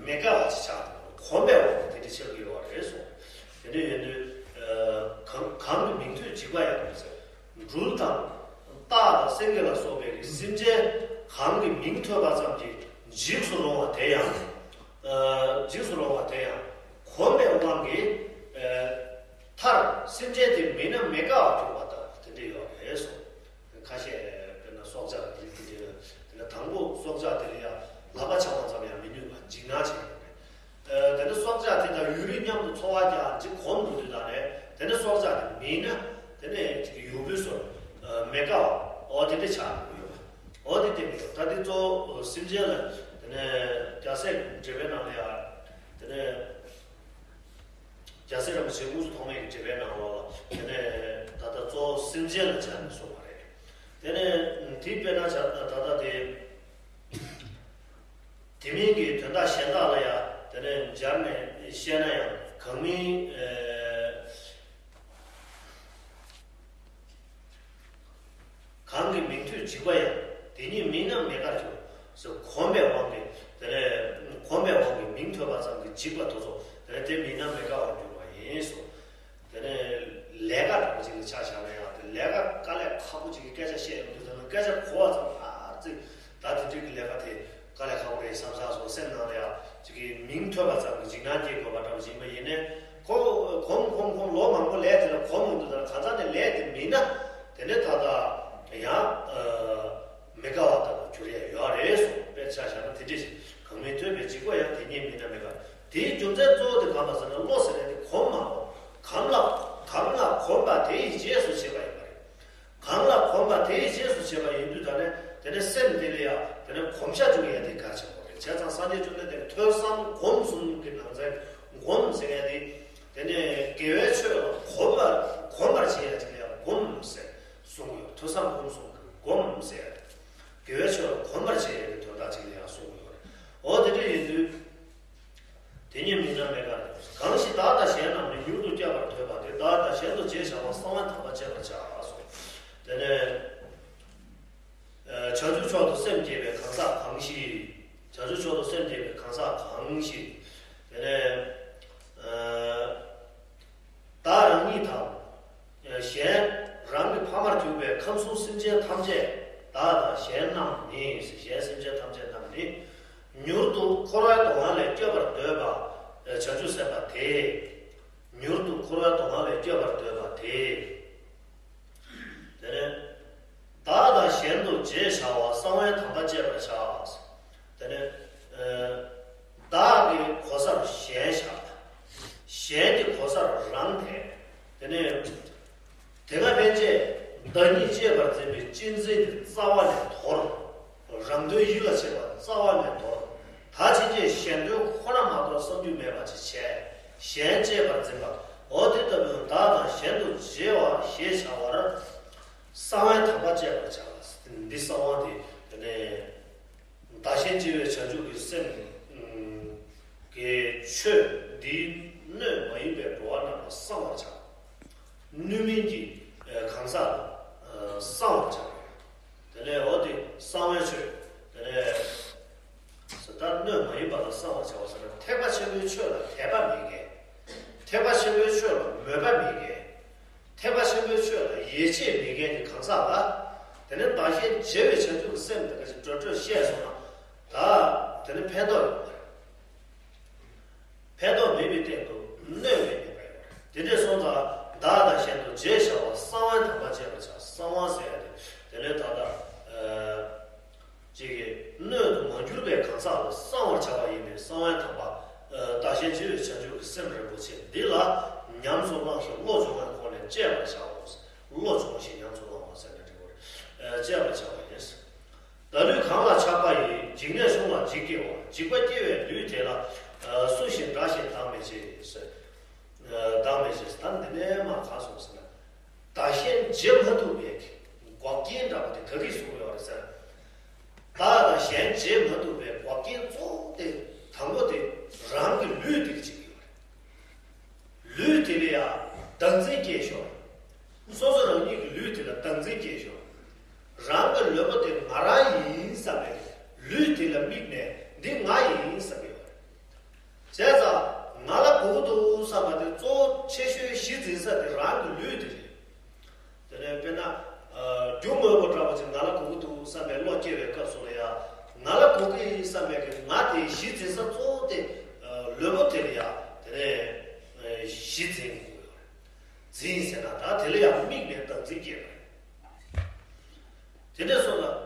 མི་དགའ་བ་ཅིག་ཆགས་འགྲོ། གོམས་པའི་འོག་ཏུ་དེ་འདྲ་ཆགས་ཀྱི་ཡོད་རེད་གསུངས། དེ་འདྲ་ཡིན་དུས་གང་གང་གི་མིང་ཐོས་འཇིགས་པ་ཡང་མི་ཟེར། སྦྲུལ་དང་། སྟག་དང་སེང་གེ་ལ་སོགས་པའི་སེམས་ཅན་གང་གི་མིང་ཐོས་པ་ཙམ་གྱིས་འཇིགས་སུ་རུང་བ་དེ་ཡང་། ཨ། འཇིགས་སུ་རུང་བ་དེ་ཡང་གོམས་པའི་དབང་གིས། ཨ། མཐར་སེམས་ཅན་དེ་མིན་ན་མི་དགའ་བར་གྱུར་པ་ལྟ་བུ་དེ་འདྲ་ཡོད་རེད་གསུངས། ཁ་ཤས་དཔེར་ན་སྲོག་ཆགས་རིགས་དེ་འདྲ་ཡོད། དེ་ལ་དང་པོ་སྲོག་ཆགས་དེ་ལ་ཡང་ལག་པ་འཆང་བ་ཙམ་ཡང་མི་ནུས་པ་འཇིགས་སྣང་ཆེ་ཡོད་རེད། ཨ། དེ་ནི་སྲོག་ཆགས་དེ་དང་ཡུན་རིང་མཉམ་དུ་འཚོ་བ་རྒྱག་ཅིག་གོམས་འགྲོ་དུས་ད་ནས། དེ་ནི་སྲོག་ཆགས་དེ་མིན་ན་དེ་ནས་ཅིག་ཡོང་འབུལ་སོགས་མི་དགའ་བ། འོ་དེ་འདྲ་ཆགས་ཡོང་གི་ཡོད་པ། འོ་དེ་བསྟན་གྱི་ཡོད། ད་དེ་གཙོ་བོ་སེམས་ཅན་ལ། དེ་ནས་རྒྱལ་སྲས་འགྲེལ་པའི་ནང་ལ་ཡང་། དེ་ནས་རྒྱལ་སྲས་རིན་པོ་ཆེ་དངོས་སུ་ཐོགས་མེད་ཀྱི་འགྲེལ་པའི་ནང་ལོགས་ལ། དེ་ནས་ད་ལྟ་གཙོ་བོ་སེམས་ཅན་ལ་སྦྱར་ནས་གསུངས་པ་རེད། དེ་ནས་དེ་དཔེར་ན་བྱ་ད་ལྟ་དེ། དེ་མིན་གྱི་དོན་དག་གཞན་དག་ལ་ཡང་དེ་ནས་སྦྱར་ནས་བཤད་ན་ཡང་གང་མིན། གང་གི་མིང་ཐོས་འཇིགས་པ་ཡང་། དེ་ཉིད་མིན་ན་མེད་དགར་འགྱུར། ཟེར་གོམས་པའི་དབང་གིས་དེ་ནས་གོམས་པའི་དབང་གིས་མིང་ཐོས་པ་ཙམ་གྱིས་འཇིགས་པ་དེ་ཚོ་དེ་ནས་དེ་མིན་ན་མེད་དགའ་བར་འགྱུར་བ་ཡིན་གསུངས། དེ་ནས་ལས་ཀ་འདྲ་པོ་ཅིག་ལ་ཆ་བཞག་ན་ཡང་དེ་ལས་ཀ་དཀའ་ལས་ཁག་པོ་ཅིག་གི་སྐད་ཆ་བཤད་ཡོང་དུས་ཙམ་ལ་སྐད་ཆ་གོ་བ་ཙམ་ཨ་ཙི་ད་དེ་འདྲའི་གི་ལས་ཀ་དེ་དཀའ་ལས་ཁག་པོ་རེད་བསམ་བསམ་སོང་སེམས་ནང་ལ་ཡང་ཅིག་གི་མིང་ཐོས་པ་ཙམ་གྱིས་འཇིགས་སྣང་སྐྱེ་དགོས་པ་འདྲ་པོ་ཅིག་ཡིན་པ་ཡིན་ནའི་ཁོ་གོམས་གོམས་གོམས་ལོ་མང་པོ་ལས་དེ་ལ་གོམས་ཡོང་དུས་ཙམ་ལ་གང་ཟག་ནས་ལས་དེ་མིན་ན་དེ་ནས་ད་ལྟ་ཡང་མི་དགའ་བ་ལྟ་བུ་གྱུར་ཡ་ཡོད་རེད་གསུངས། དཔེར་ཆ་བཞག་ན་དེ་འདྲས་ཤིག་གང་མིན་ཐོས་པའི་འཇིགས་པ་ཡང་། དེ་ཉིད་མིན་ན་མེད་དགའ། དེའི་རྒྱུ་མཚན་གཙོ་བོ་དེ་གང་ལ་ཟེར་ན་བློ་ཟེར་ཡ་དེ་གོམས་མ་གོམས། གང་ལ་གང་ལ་གོམས་པ་དེ་ཡི་རྗེས་སུ་བྱེད་པ་ཡིན་པ་རེད། གང་ལ་གོམས་པ་དེའི་རྗེས་སུ་བྱེད་པ་ཡིན་དུས་ད་ནས་དེ་ནས་སེམས་དེ་ལ་ཡང་དེ་ནས་གོམས་ཤ་འཇུག་ཡ་དེ་གལ་ཆེན་པོ་རེད། བྱས་ཙང་སངས་རྒྱས་བཅོམ་ལྡན་འདས་ཐོས་བསམ་སྒོམ་གསུམ་གྱི་ནང་ཚན་སྒོམ་ཟེར་ཡ་དེ་དེ་ནས་དགེ་བའི་ཆོས་ལ་གོམས་པ་གོམས་པར་བྱེད་ཡ་ཅིག་ལ་ཡང་སྒོམ་ཟེར་གསུངས་ཡོད། ཐོས་བསམ་སྒོམ་གསུམ་གྱི་སྒོམ་ཟེར་ཡ་དེ་དགེ་བའི་ཆོས་ལ་གོམས་པར་བྱེད་ཡ་གི་དོན་དག་ཅིག་ལ་ཡང་གསུངས་ཡོད་རེད། འོ་དེ་འདྲ་ཡིན་དུས། དེ་ཉིད་མིན་ན་མེད་དགའ། གང་ཞིག་བདག་དང་གཞན་རྣམས་ནི། མྱུར་དུ་སྐྱོབ་པར་འདོད་པ་དེས། བདག་དང་གཞན་དུ་བརྗེས་བྱ་བ། གསང་བའི་དམ་པ་གཅེས་པར་བྱ། གསུངས། དེ་ནས་བྱང་ཆུབ་མཆོག་ཏུ་སེམས་བསྐྱེད་པའི་གང་ཟག་གང་ཞིག་བྱང་ཆུབ་མཆོག་ཏུ་སེམས་བསྐྱེད་པའི་གང་ཟག་གང་ཞིག་དེ་ནས། བདག་རང་ཉིད་དང་། གཞན་རང་གི་ཕ་མར་གྱུར་པའི་ཁམས་གསུམ་སེམས་ཅན་ཐམས་ཅད་བདག་དང་གཞན་རྣམས་ནི། གཞན་སེམས་ཅན་ཐམས་ཅད་རྣམས་ནི། མྱུར་དུ་འཁོར་བའི་སྡུག་བསྔལ་ལས་སྐྱོབ་པར་འདོད་པ། བྱང་ཆུབ་སེམས་དཔའ་དེས། མྱུར་དུ་འཁོར་བའི་སྡུག་བསྔལ་ལས་སྐྱོབ་པར་འདོད་པ་དེས། དེ་ནས། བདག་དང་གཞན་དུ་བརྗེས་བྱ་བ། གསང་བའི་དམ་པ་གཅེས་པར་བྱ། དེ་ནས། བདག་གི་གོ་སར་གཞན་བཞག་གཞན་གྱི་གོ་སར་རང་དེ། དེ་ནས། དེ་སྔ་ཕན་ཆད་བདག་ཉིད་གཅེས་པར་འཛིན་པའི་གཅེས་འཛིན་དེ་རྩ་བ་ནས་དོར། རང་དོན་ཡིད་ལ་བྱེད་པ་རྩ་བ་ནས་དོར། ད་ཕྱིན་ཆད་གཞན་དོན་ཁོ་ན་མ་གཏོགས་བསམ་རྒྱུ་མེད་པ་ཅིག་བྱས། གཞན་གཅེས་པར་འཛིན་པ། འོ་དེ་ལྟ་བུའི་བདག་དང་གཞན་དུ་བརྗེ་བ་ཞེས་བྱ་བར། གསང་བའི་དམ་པ་གཅེས་པར་བྱ། འདི་གསང་བ་དེ་དེ་ནས། བདག་གཞན་བརྗེ་བའི་བྱང་ཆུབ་ཀྱི་སེམས་ཀྱི་ཆོས་འདིའི་སྣོད་མ་ཡིན་པའི་འགྲོ་བ་རྣམས་ལ་གསང་བར་བྱ། སྣོད་མིན་གྱི་གང་ཟག་ལ་གསང་བར་བྱ། དེ་ནས་འོ་དེ་གསང་བའི་ཆོས། དེ་ནས་ད་སྣོད་མ་ཡིན་པ་ལ་གསང་བར་བྱ་བ་ཟེར་ན་ཐེག་པ་ཆེན་པོའི་ཆོས་ལ་དད་པ་མེད་མཁན། ཐེག་པ་ཆེན་པོའི་ཆོས་ལ་མོས་པ་མེད་མཁན། ཐེག་པ་ཆེན་པོའི་ཆོས་ལ་ཡིད་ཆེས་མེད་མཁན་གྱི་གང་ཟག་ལ། དེ་ནས་བདག་གཞན་བརྗེ་བའི་བྱང་ཆུབ་ཀྱི་སེམས་དེ་ག་ཅིག་སྤྲོས་སྤྲོས་བཤད་སོང་ན། ད་དེ་ནི་ཕན་ཐོགས་ཡོད་མ་རེད། ཕན་ཐོགས་མེད་པའི་སྟེང་དུ་གནོད་པའི་ཉེས་པ་ཡོད་རེད། དེ་འདྲས་སོང་ཙང་བདག་དང་གཞན་དུ་བརྗེས་བྱ་བ། གསང་བའི་དམ་པ་གཅེས་པར་བྱ། གསང་བ་ཟེར་ཡ་དེ་དེ་ནས་ད་ལྟ། ཅིག་གིས་སྣོད་དུ་མ་གྱུར་པའི་གང་ཟག་ལ་གསང་བར་བྱ་བ་ཡིན་པས་གསང་བའི་དམ་པ། བདག་གཞན་བརྗེ་བའི་བྱང་ཆུབ་ཀྱི་སེམས་རིན་པོ་ཆེ་འདི་ལ་ཉམས་སུ་བླངས་ཤིང་བློ་སྦྱོང་བའི་སྒོ་ནས་གཅེས་པར་བྱའོ། བློ་སྦྱོང་ཞིང་ཉམས་སུ་བླང་བ་ཟེར་ནས་འབྲི་དགོས་རེད། གཅེས་པར་བྱ་བ་ཡིན། བདག་ལུས་གང་ལ་ཆགས་པ་ཡིས། འཇིགས་ནས་གཞུང་ལ་འཇིགས་སྐྱེ་བ། འཇིགས་པ་སྐྱེ་བའི་ལུས་དེ་ལ། བསུ་ཞིང་བཀྲ་ཞིང་སྡང་མི་བྱེད། སྡང་མི་བྱེད། ད་འདི་ནས་མར་ག་སོང་ཟེར་ན། བདག་གཞན་བརྗེ་མ་ཐུབ་པའི་འགོག་རྐྱེན་འདྲ་པོ་དེ་ག་གིས་བཟོས་ཡོད་རེད་ཟེར། བདག་དང་གཞན་བརྗེ་མ་ཐུབ་པའི་འགོག་རྐྱེན་གཙོ་བོ་དེ་དང་པོ་དེ་རང་གི་ལུས་དེ་གིས་བྱེད་ཀྱི་ཡོད་རེད། ལུས་དེ་ལ་ཡང་བདག་འཛིན་སྐྱེས་ཤོག་སོ་སོ་རང་ཉིད་ཀྱི་ལུས་དེ་ལ་བདག་འཛིན་སྐྱེས་ཤོག་རང་གི་ལུས་པོ་དེ་ང་རང་ཡིན་བསམ་པའི་ལུས་དེ་ལ་དམིགས་ནས་འདི་ང་ཡིན་བསམ་གྱི་ཡོད་རེད། བྱས་ཙང་ང་ལ་དགོས་ཀྱི་འདུག་བསམ་པ་དེ་གཙོ་བོ་ཆེ་ཤོས་གཞི་འཛིན་ས་དེ་རང་གི་ལུས་དེ་རེད། དེ་ནས་དཔེར་ན། རྒྱུ་དངོས་པོ་འདྲ་པོ་ཅིག་ང་ལ་དགོས་ཀྱི་འདུག་བསམ་པའི་བློ་སྐྱེ་བའི་སྐབས་སུ་ལ་ཡང་། ང་ལ་དགོས་ཀྱི་ཡིན་བསམ་པའི་གི་ང་དེའི་གཞི་འཛིན་ས་གཙོ་བོ་དེ། ལུས་པོ་དེ་ལ་ཡང་དེ་ནས་གཞི་འཛིན་དགོས་ཡོད་རེད། འཛིན་ཟེར་ན་ད་དེ་ལ་ཡང་དམིགས་ནས་བདག་འཛིན་སྐྱེས་པ་རེད། དེ་འདྲ་སོང་ཙང་།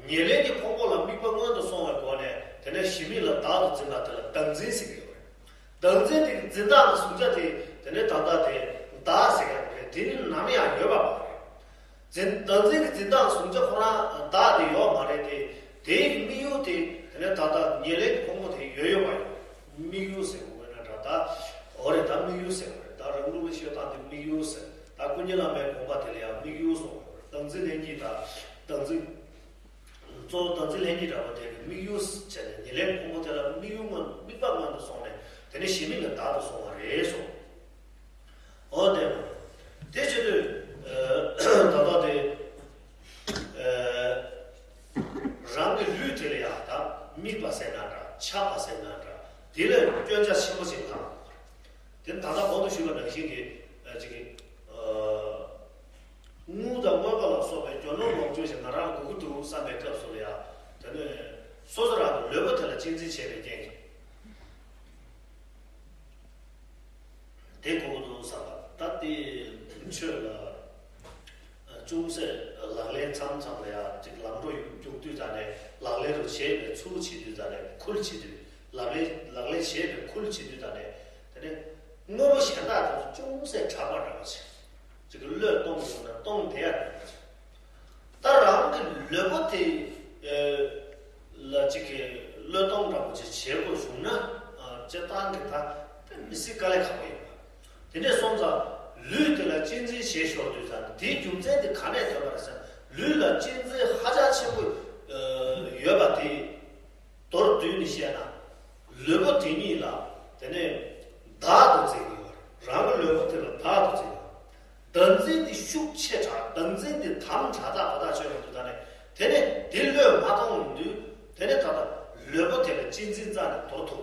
ཉེར་ལེན་གྱི་ཕུང་པོ་ལ་དམིགས་པ་སྔོན་དུ་སོང་བའི་སྒོ་ནས་དེ་ནས་གཞི་དམིགས་ལ་བདག་ཏུ་འཛིན་པ་དེ་ལ་བདག་འཛིན་ཟེར་གྱི་ཡོད་རེད། བདག་འཛིན་དེ་འཛིན་སྟངས་ལ་གཟུང་བྱ་དེ་དེ་ནས་ད་ལྟ་དེ་བདག་ཟེར་ཡག་རེད། དེ་ནི་ནམ་ཡང་ཡོད་པ་མ་རེད། འཛིན་བདག་འཛིན་གྱི་འཛིན་སྟངས་གཟུང་བྱ་ཁོ་རང་བདག་དེ་ཡོད་མ་རེད་དེ། དེའི་དམིགས་ཡུལ་དེ་དེ་ནས་ད་ལྟ་ཉེར་ལེན་གྱི་ཕུང་པོ་དེ་ཡོད་ཡོད་པ་ཡོད། དམིགས་ཡུལ་ཟེར་དགོས་ན་འདྲ་ད། འོ་རེད། ད་དམིགས་ཡུལ་ཟེར་དགོས་རེད། ད་རང་ལུགས་ལ་ཤོད་སྟངས་དེ་དམིགས་ཡུལ་ཟེར། ད་ཀུན་མཁྱེན་བླ་མའི་དགོངས་པ་དེ་ལ་ཡང་དམིགས་ཡུལ་གསུངས་པ་རེད། བདག་འཛིན་ལྷན་སྐྱེས་དང་། བདག་འཛིན། གཙོ་བོ་བདག་འཛིན་ལྷན་སྐྱེས་དྲག་པོ་དེ་གི་དམིགས་ཡུལ་བྱས་ནས་ཉེར་ལེན་ཕུང་པོ་དེ་ལ་དམིགས་ཡུལ་མངོན་དམིགས་པ་མངོན་དུ་སོང་ནས་དེ་ནས་གཞི་དམིགས་ལ་བདག་ཏུ་སོང་བ་རེད་གསུངས། འོ་དེ་རེད། དེ་བྱེད་དུས་ད་ལྟ་དེ་རང་གི་ལུས་དེ་ལ་ཡང་ད་དམིགས་པ་ཟེར་ན་འདྲ། ཆགས་པ་ཟེར་ན་འདྲ། དེ་ལ་སྐྱོན་ཆ་ཆེན་པོ་ཞིག་དང་། དེ་ད་ལྟ་གོང་དུ་ཞུས་པ་ནང་བཞིན་གྱི་ཅིག་གི་དངུལ་དང་དངོས་པོ་ལ་སོགས་པའི་རྒྱུ་ནོར་ལོངས་སྤྱོད་ཞིག་ང་རང་ལ་དགོས་ཀྱི་འདུག་བསམ་པའི་སྐབས་སུ་ལ་ཡང་དེ་ནས་སོ་སོ་རང་གི་ལུས་པོ་དེ་ལ་གཅེས་འཛིན་བྱས་པའི་རྐྱེན་གྱིས། དེ་གོ་གི་འདུག་བསམ་པ། ད་དེ་ཆོས་ལ་ཅུང་ཟད་ལག་ལེན་མཚམས་མཚམས་ལ་ཡང་ཅིག་ལམ་འགྲོ་རྒྱུག་དུས་ད་ནས་ལག་ལེན་རུ་བྱེད་པའི་ཚུལ་བྱེད་དུས་ད་ནས་ཁུལ་བྱེད་དུས་ལག་ལེན་ལག་ལེན་བྱེད་པའི་ཁུལ་བྱེད་དུས་ད་ནས་དེ་ནས་དངོས་པོ་གཞན་དག་དེ་ཚོ་ཅུང་ཟད་དྲག་པ་འདྲ་བ་བྱེད། ཅིག་གི་བློས་གཏོང་དགོས་ན་གཏོང་བདེ་ཡ་འདྲ་བ་བྱེད། ད་རང་གི་ལུས་པོ་དེ་ལ་ཅིག་གི་བློས་གཏོང་འདྲ་པོ་ཅིག་བྱེད་དགོས་བྱུང་ན། སྤྱིར་བཏང་གི་ད་དཔེ་མི་སྲིད་དཀའ་ལས་ཁག་པོ་ཡིན་པ། དེ་འདྲ་སོང་ཙང་ལུས་དེ་ལ་གཅེས་འཛིན་བྱེད་ཤོར་དུས་ཙང་དེའི་རྒྱུ་མཚན་དེ་ག་ནས་ཐོན་པ་རེད་ཟེར་ན། ལུས་ལ་གཅེས་འཛིན་ཧ་ཅང་ཆེན་པོ་ཡོད་པ་དེ། མདོར་བསྡུས་ནས་བཤད་ན། ལུས་པོ་དེ་ཉིད་ལ་དེ་ནས་བདག་ཏུ་འཛིན་གྱི་ཡོད་རེད། རང་གི་ལུས་པོ་དེ་ལ་བདག་ཏུ་འཛིན་གྱི་ཡོད། བདག་འཛིན་དེ་ཤུགས་ཆེ་དྲགས། བདག་འཛིན་དེ་དམ་དྲགས་ད་གོ་ད་ཆོད་ཡོང་དུས་ད་ནས་དེ་ནས་དེ་བློས་མ་གཏོང་ཡོང་དུས་དེ་ནས་ད་ལྟ་ལུས་པོ་དེ་ལ་གཅེས་འཛིན་རྩ་ནས་དོར་ཐུབ་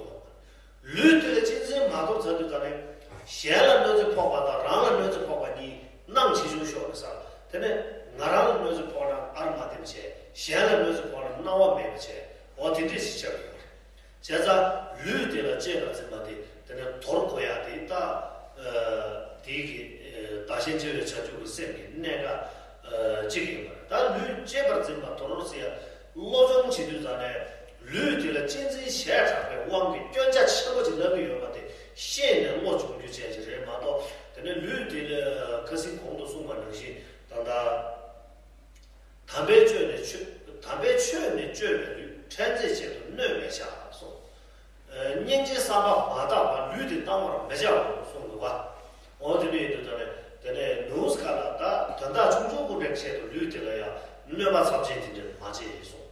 ཡོད། ལུས་དེ་ལ་གཅེས་འཛིན་མ་དོར་ཚར་དུས་ད་ནས་གཞན་ལ་གནོད་འཚེ་ཕོག་པ་དང་རང་ལ་གནོད་འཚེ་ཕོག་པ་གཉིས་སྣང་ཆེ་ཆུང་ཤོར་བ་ས། དེ་ནས་ང་རང་ལ་གནོད་འཚེ་ཕོག་ན་ཨར་མ་དེམ་བྱས། གཞན་ལ་གནོད་འཚེ་ཕོག་ན་སྣང་བ་མེད་པ་བྱས། འོ་དེ་འདྲས་ཞིག་ཆགས་ཡོད་རེད། བྱས་ཙང་ལུས་དེ་ལ་གཅེས་པར་འཛིན་པ་དེ་དེ་ནས་དོར་དགོས་ཡ་དེ་ད་དེའི་གི་བདག་གཞན་བརྗེ་བའི་བྱང་ཆུབ་ཀྱི་སེམས་ཀྱི་གནད་འགག་གཅིག་ཡིན་པ་རེད། ད་ལུས་གཅེས་པར་འཛིན་པ་དོར་ཟེར་ཡ་བློ་སྦྱོང་བྱེད་དུས་ཙང་ནས། ལུས་དེ་ལ་གཅེས་འཛིན་བྱས་དྲགས་པའི་དབང་གིས་སྐྱོན་ཆ་ཆེན་པོ་ཅིག་ལབ་ཀྱི་ཡོད་པ་དེ་ཤེས་ནས་བློ་སྦྱོང་རྒྱུ་བྱས་ཅིག་རེད་མ་གཏོགས། དེ་ནས་ལུས་དེ་ལ་ཁ་སང་གོང་དུ་གསུངས་པ་ནང་བཞིན་ད་ལྟ། དམ་པའི་ཆོས་ནི་སྤྱོད། དམ་པའི་ཆོས་ནི་སྤྱོད་པའི་ལུས། ཕྲན་ཚེགས་ཆེད་དུ་གནོད་མི་བྱ་གསུངས། སྙིང་རྗེའི་བསམ་པ་མ་དག་པར་ལུས་དེ་གཏང་བར་མི་བྱའོ་གསུངས་འདུག་བ། འོ་དེ་འདྲ་ཡིན་དུས་ད་ནས་དེ་ནས་ནུས་ཀ་ལ་ད་དོན་དག་ཆུང་ཆུང་ཀུན་འདྲའི་ཆེད་དུ་ལུས་དེ་ལ་ཡང་གནོད་པ་ཚབས་ཆེན་དེ་འདྲ་མ་བྱེད་གསུངས།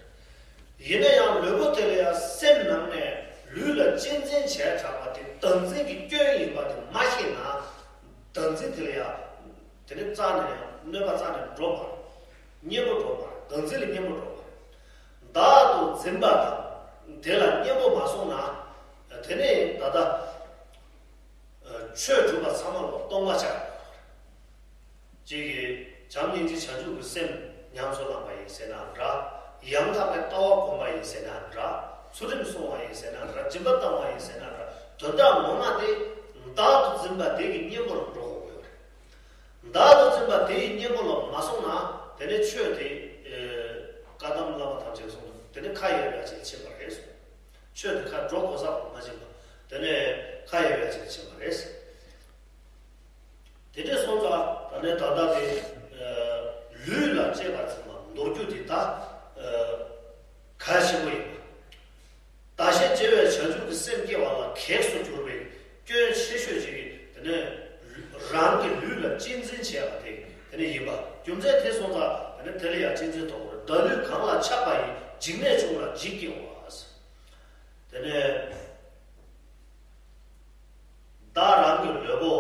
ཡིན་ན་ཡང་ལུས་པོ་དེ་ལ་ཡང་སེམས་ནང་ནས་ལུས་ལ་གཅེས་འཛིན་བྱས་དྲགས་པ་དེ་བདག་འཛིན་གྱི་སྐྱོན་ཡིན་པ་དེ་མ་ཤེས་ན། བདག་འཛིན་དེ་ལ་ཡང་དེ་ནས་རྩ་ནས་ཡང་གནོད་པ་རྩ་ནས་འགྲོ་མ་རེད། གཉེན་པོ་འགྲོ་མ་རེད། བདག་འཛིན་ལ་གཉེན་པོ་འགྲོ་མ་རེད། བདག་ཏུ་འཛིན་པ་དང་དེ་ལ་གཉེན་པོ་མ་སོང་ན། དེ་ནས་ད་ལྟ་ཆོས་སྒྲུབ་པ་ཚང་མ་ལ་སྟོང་པ་ཆགས། གཅིག་གིས་བྱམས་སྙིང་རྗེ་བྱང་ཆུབ་ཀྱི་སེམས་ཉམས་སུ་བླངས་པ་ཡིན་ཟེར་ན་འདྲ། ཡང་དག་པའི་ལྟ་བ་བསྒོམས་པ་ཡིན་ཟེར་ན་འདྲ། ཚུལ་ཁྲིམས་བསྲུངས་པ་ཡིན་ཟེར་ན་འདྲ། སྦྱིན་པ་བཏང་བ་ཡིན་ཟེར་ན་འདྲ། དོན་དག་ངོ་མ་དེ་བདག་ཏུ་འཛིན་པ་དེ་གི་གཉེན་པོ་ལ་འགྲོ་དགོས་ཀྱི་ཡོད་རེད། བདག་ཏུ་འཛིན་པ་དེ་ཡི་གཉེན་པོ་ལ་མ་སོང་ན་དེ་ནས་ཆོས་དེ། བཀའ་གདམས་བླ་མ་ཐམས་ཅད་གསུངས་དེ་ནས་ཁ་ཡོད་ཡ་ཅིག་ཕྱིན་པ་རེད་གསུངས། ཆོས་དེ་ཁ་འགྲོ་གོ་ས་མ་ཕྱིན་པ། དེ་ནས་ཁ་ཡོད་ཡ་ཅིག་ཕྱིན་པ་རེད། དེ་འདྲས་སོང་ཙང་ད་ནས་ད་ལྟ་དེ་ལུས་ལ་གཅེས་པར་འཛིན་པ་མདོར་བསྡུས་དེ་ད་གལ་ཆེན་པོ་ཡིན་པ། བདག་གཞན་བརྗེ་བའི་བྱང་ཆུབ་ཀྱི་སེམས་སྐྱེ་བ་ལ་གེགས་སུ་གྱུར་པའི་སྐྱོན་ཆེ་ཤོས་ཅིག་གིས་དེ་ནས་རང་གི་ལུས་ལ་གཅེས་འཛིན་བྱས་པ་དེ་དེ་ནས་ཡིན་པ། རྒྱུ་མཚན་དེ་སོང་ཙང་དེ་ནས་དེ་ལ་ཡང་གཅེས་འཛིན་ཐོབ་དགོས། བདག་ལུས་གང་ལ་ཆགས་པ་ཡིས། འཇིགས་གནས་ཆུང་ལ་འཇིགས་སྐྱེ་བ། དེ་ནས་བདག་རང་གི་ལུས་པོ་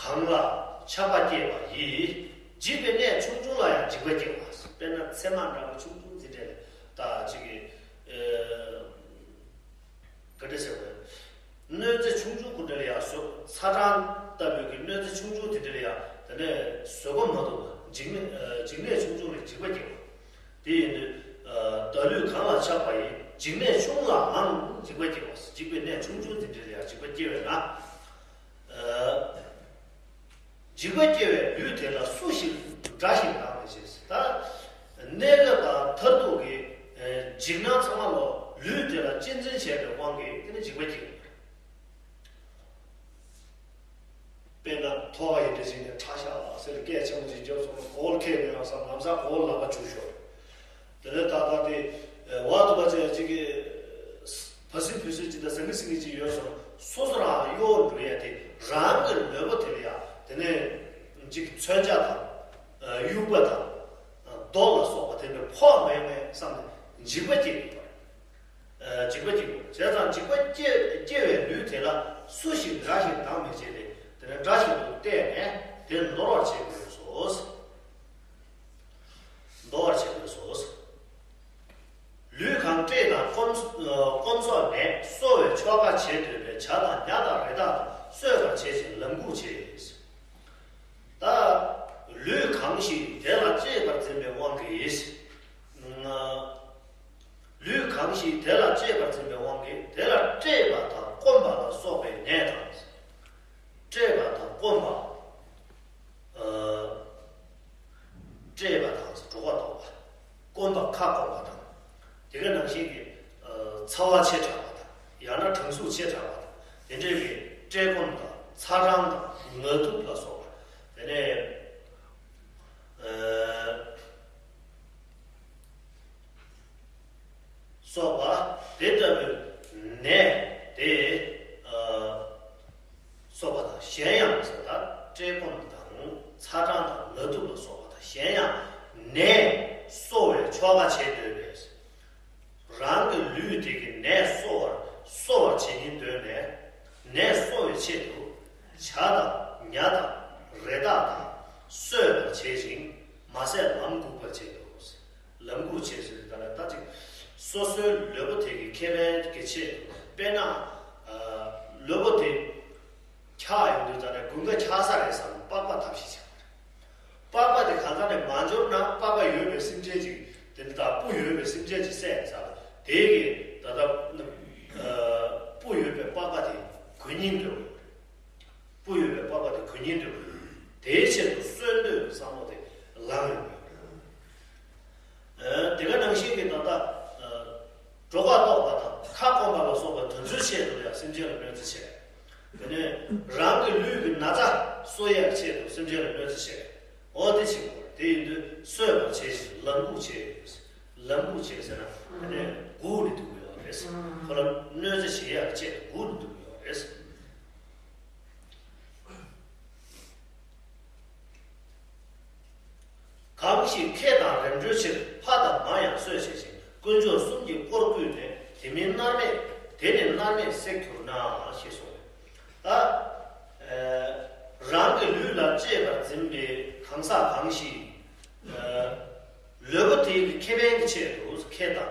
གང་ལ་ཆགས་པ་སྐྱེས་པ་ཡིས། འཇིགས་པའི་གནས་ཆུང་ཆུང་ལ་ཡང་འཇིགས་པ་སྐྱེ་བ། དཔེར་ན་ཚེར་མ་འདྲ་བ་ཆུང་ཆུང་ཅིག་འདྲ་ལ་ད་ཅིག་གི་ག་འདྲ་ཟེར་བས། གནོད་འཚེ་ཆུང་ཆུང་ཀུན་འདྲ་ལ་ཡང་བཟོད། ཚ་གྲང་ལྟ་བུའི་གི་གནོད་འཚེ་ཆུང་ཆུང་དེ་འདྲ་ལ་ཡང་དེ་ནས་བཟོད་པ་མ་ཐུབ་པ། འཇིགས་མེད་འཇིགས་གནས་ཆུང་ཆུང་ལ་འཇིགས་པ་སྐྱེ་བ། དེ་ཡིན་དུས་བདག་ལུས་གང་ལ་ཆགས་པ་ཡིས། འཇིགས་གནས་ཆུང་ལའང་འཇིགས་པ་སྐྱེ་བ། འཇིགས་པའི་གནས་ཆུང་ཆུང་དེ་འདྲ་ལ་ཡང་འཇིགས་པ་སྐྱེ་བས་ན། འཇིགས་པ་སྐྱེ་བའི་ལུས་དེ་ལ་སུ་ཞིག་དགྲ་ཞིག་བཏང་ནས་བྱས། ད་གནས་སྐབས་དང་མཐར་ཐུག་གི་འཇིགས་སྣང་ཚང་མ་ལོ་ལུས་དེ་ལ་གཅེས་འཛིན་བྱས་པའི་དབང་གིས་དེ་ནི་འཇིགས་པ་སྐྱེ་བ་རེད། དཔེར་ན་ཐོག་ཡི་འདྲ་ཞིག་ནས་ཁྲག་ཤ་ཟེར་སྐད་ཆེན་པོ་ཞིག་བརྒྱབ་སོང་ན་གོ་བ་ཁེལ་མི་ཡོང་བསམ་ལམ་སང་གོ་བ་ལག་པ་འཇུ་ཤོར། དེ་ནས་ད་ལྟ་དེ་བ་དུ་བ་ཅན་གཅིག་གི་བ་སྲིན་བུ་སྲིན་གཅིག་དང་ཟང་གི་སྲིན་གི་གཅིག་ཡོད་སོང་། སོ་སོ་རང་གཡོ་འགྲོ་ཡ་དེ་རང་གི་ལུས་པོ་དེ་ལ་ཡ་དེ་ནས་གཅིག་མཚོན་ཆ་དང་གཡུག་ འཇིགས་པ་སྐྱེ་གི་ཡོད་རེད། ཨ། འཇིགས་པ་སྐྱེ་དགོས། བྱས་ཙང་འཇིགས་པ་སྐྱེ་སྐྱེ་བའི་ལུས་དེ་ལ་སུ་ཞིག་འདྲ་ཞིག་དང་མི་བྱེད་དེ། དེ་ནས་འདྲ་ཞིག་ཏུ་བལྟས་ནས་དེ་ནོར་བར་བྱེད་དགོས་སོ། འདོར་བར་བྱེད་དགོས་སོ། ལུས་གང་བཀྲེས་དང་སྐོམ་སྐོམ་སོགས་ནད་གསོ་བའི་ཆོ་ག་བྱེད་འདོད་པས་བྱ་དང་ཉ་དང་རི་དྭགས་དང་གསོད་པར་བྱེད་ཅིང་ལག་འགུགས་བྱེད། ད་ལུས་གང་ཞིག་དེ་ལ་གཅེས་པར་འཛིན་པའི་དབང་གིས། ལུས་གང་ཞིག་དེ་ལ་གཅེས་པར་འཛིན་པའི་དབང་གིས་དེ་ལ་བཀྲེས་པ་དང་སྐོམ་པ་ལ་སོགས་པའི་ནད་དང་། བཀྲེས་པ་དང་སྐོམ་པ། ཨ། བཀྲེས་པ་དང་གྲོད་ཁོག་ལྟོགས་པ། སྐོམ་པ་ཁ་སྐོམ་པ་དང་། དེ་ག་ནང་བཞིན་གྱི། ཨ། ཚ་བ་ཆེ་དྲགས་པ་དང་ཡང་ན་གྲང་ཟུག་ཆེ་དྲགས་པ་དང་དེ་འདྲའི་གི་བཀྲེས་སྐོམ་དང་ཚ་གྲང་དང་ངལ་དུབ་ལ་སོགས་པ། དེ་ནས། ཨ། སོགས་པ་དེ་ལྟ་བུའི་ནད་དེ། ཨ། སོགས་པ་དང་གཞན་ཡང་ཟེར། ད་བཀྲེས་སྐོམ་དང་ཚ་གྲང་དང་ངལ་དུབ་ལ་སོགས་པ་དང་གཞན་ཡང་ནད་གསོ་བའི་ཆོ་ག་བྱེད་འདོད་པས། རང་གི་ལུས་དེ་གི་ནད་གསོ་བར་གསོ་བར་བྱེད་སྙིང་འདོད་ནས་ནད་གསོ་བའི་ཆེད་དུ་བྱ་དང་ཉ་དང་རི་དྭགས་དང་གསོད་པར་བྱེད་ཅིང་མ་ཟད་ལམ་འགུགས་པར་བྱེད་དོ། ལམ་འགུགས་བྱེད་ཟེར་དེ་ལ་ད་ཅིག་སོ་སོའི་ལུས་པོ་དེ་གི་ཁེ་ཕན་གྱི་ཆེད་དུ། དཔེར་ན། ཨ། ལུས་པོ་དེ་འཁྱག་ཡོང་དུས་ད་ནས་དགུན་ཁ་འཁྱག་ས་རེད་བསམ་པགས་པ་བཏབ་ཤིག་བྱས་པ་རེད། པགས་པ་དེ་གང་ག་ནས་མ་འབྱོར་ན་པགས་པ་ཡོད་པའི་སེམས་ཅན་ཅིག་དེ་ནི་ད་སྤུ་ཡོད་པའི་སེམས་ཅན་ཅིག་བསད་ཡིན་ས་ལ་དེ་གི་ད་ལྟ། ཨ། སྤུ་ཡོད་པའི་པགས་པ་དེ་གོན་སྙིང་འདོད། སྤུ་ཡོད་པའི་པགས་པ་དེ་གོན་སྙིང་འདོད། དེའི་ཆེད་དུ་གསོན་འདོད་ཀྱི་བསམ་བློ་དེ་ལངས་ཡོང་གི་ཡོད། ཨ། དེ་ག་ནང་བཞིན་གྱི་ད་ལྟ། ཨ། གྲོད་ཁོག་ལྟོགས་པ་དང་ཁ་སྐོམ་པ་ལ་སོགས་པ་དེ་ཚོའི་ཆེད་དུ་ཡང་སེམས་ཅན་ལ་གནོད་འཚེ་བྱས། དེ་ནས་རང་གི་ལུས་ཀྱི་ན་ཚ་གསོ་ཡག་ཆེད་དུ་སེམས་ཅན་ལ་གནོད་འཚེ་བྱས། འོ་དེ་བྱེད་དགོས། དེ་ཡིན་དུས་གསོད་པར་བྱེད་ཅིང་ལག་འགུགས་བྱེད། ལག་འགུགས་བྱེད་ཟེར་ན་དེ་ནས་སྒུག་ནས་འདུག་ཡོད་རེད། ཁོ་ལ་གནོད་འཚེ་བྱེད་ཡག་ཆེད་དུ་སྒུག་ནས་འདུག་ཡོད་རེད། གང་ཞིག་མཁས་དང་རིམ་གྲོའི་ཕྱིར་ཕ་དང་མ་ཡང་གསོད་བྱེད་ཅིང་དཀོན་མཆོག་གསུམ་གྱིས་དཀོར་བརྐུས་ནས་དེ་མིན་མནར་མེད་དེ་ནི་མནར་མེད་བསྲེགས་གྱུར་ན་ཞེས་གསུངས། ད། ཨ། རང་གི་ལུས་ལ་གཅེས་པར་འཛིན་པའི་གང་ཟག་གང་ཞིག་ཨ། ལུས་པོ་དེ་གི་ཁེ་ཕན་གྱི་ཆེད་དུ་མཁས་དང་།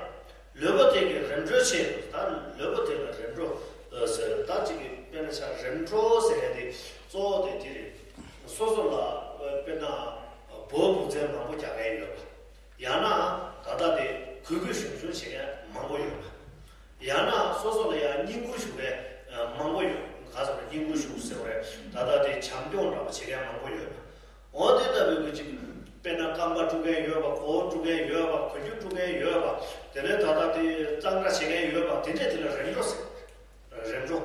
ལུས་པོ་དེ་གི་རིམ་གྲོའི་ཆེད་དུ། ད་ལུས་པོ་དེ་ལ་རིམ་གྲོ་ཟེར། ད་ཅིག་གི་དཔེར་ན་ཆ་རིམ་གྲོ་ཟེར་ཡ་དེ་གཙོ་བོ་དེ་དེ་རེད། སོ་སོ་ལ་དཔེར་ན་འབོ་བུ་བཙན་མང་པོ་རྒྱག་མཁན་ཡོད་པ། ཡང་ན་ད་ལྟ་དེ་གུས་གུས་ཞུམ་ཞུམ་བྱེད་མཁན་མང་པོ་ཡོད་པ། ཡང་ན་སོ་སོ་ལ་ཡང་བསྙེན་བཀུར་ཞུ་མཁན་མང་པོ་ཡོད། ག་ཚོད་ལ་བསྙེན་བཀུར་ཞུ་ཟེར་བ་རེད། ད་ལྟ་དེ་བྱམས་སྐྱོང་འདྲ་པོ་བྱེད་མཁན་མང་པོ་ཡོད་པ། འོ་དེ་ལྟ་བུའི་གི་ཅིག་དཔེར་ན་རྐང་པ་བཀྲུ་མཁན་ཡོད་པ། གོ་བ་བཀྲུ་མཁན་ཡོད་པ། གོས་ཆེན་བཀྲུ་མཁན་ཡོད་པ། དེ་ནས་ད་ལྟ་དེ་གཙང་སྦྲ་བྱེད་མཁན་ཡོད་པ། དེ་འདྲས་དེ་ལ་རིམ་གྲོ་ཟེར། རིམ་གྲོ།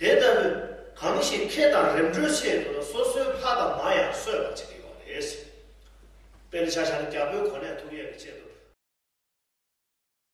དེ་ལྟ་བུའི་གང་ཞིག་མཁས་དང་རིམ་གྲོའི་ཆེད་དུ་སོ་སོའི་ཕ་དང་མ་ཡང་གསོད་པར་བྱེད་ཀྱི་ཡོད་རེད། དཔེར་ན་ཆ་བཞག་ན་རྒྱལ་པོའི་གོ་གནས་ཐོབ་ཡས་ཀྱི་ཆེད་དུ།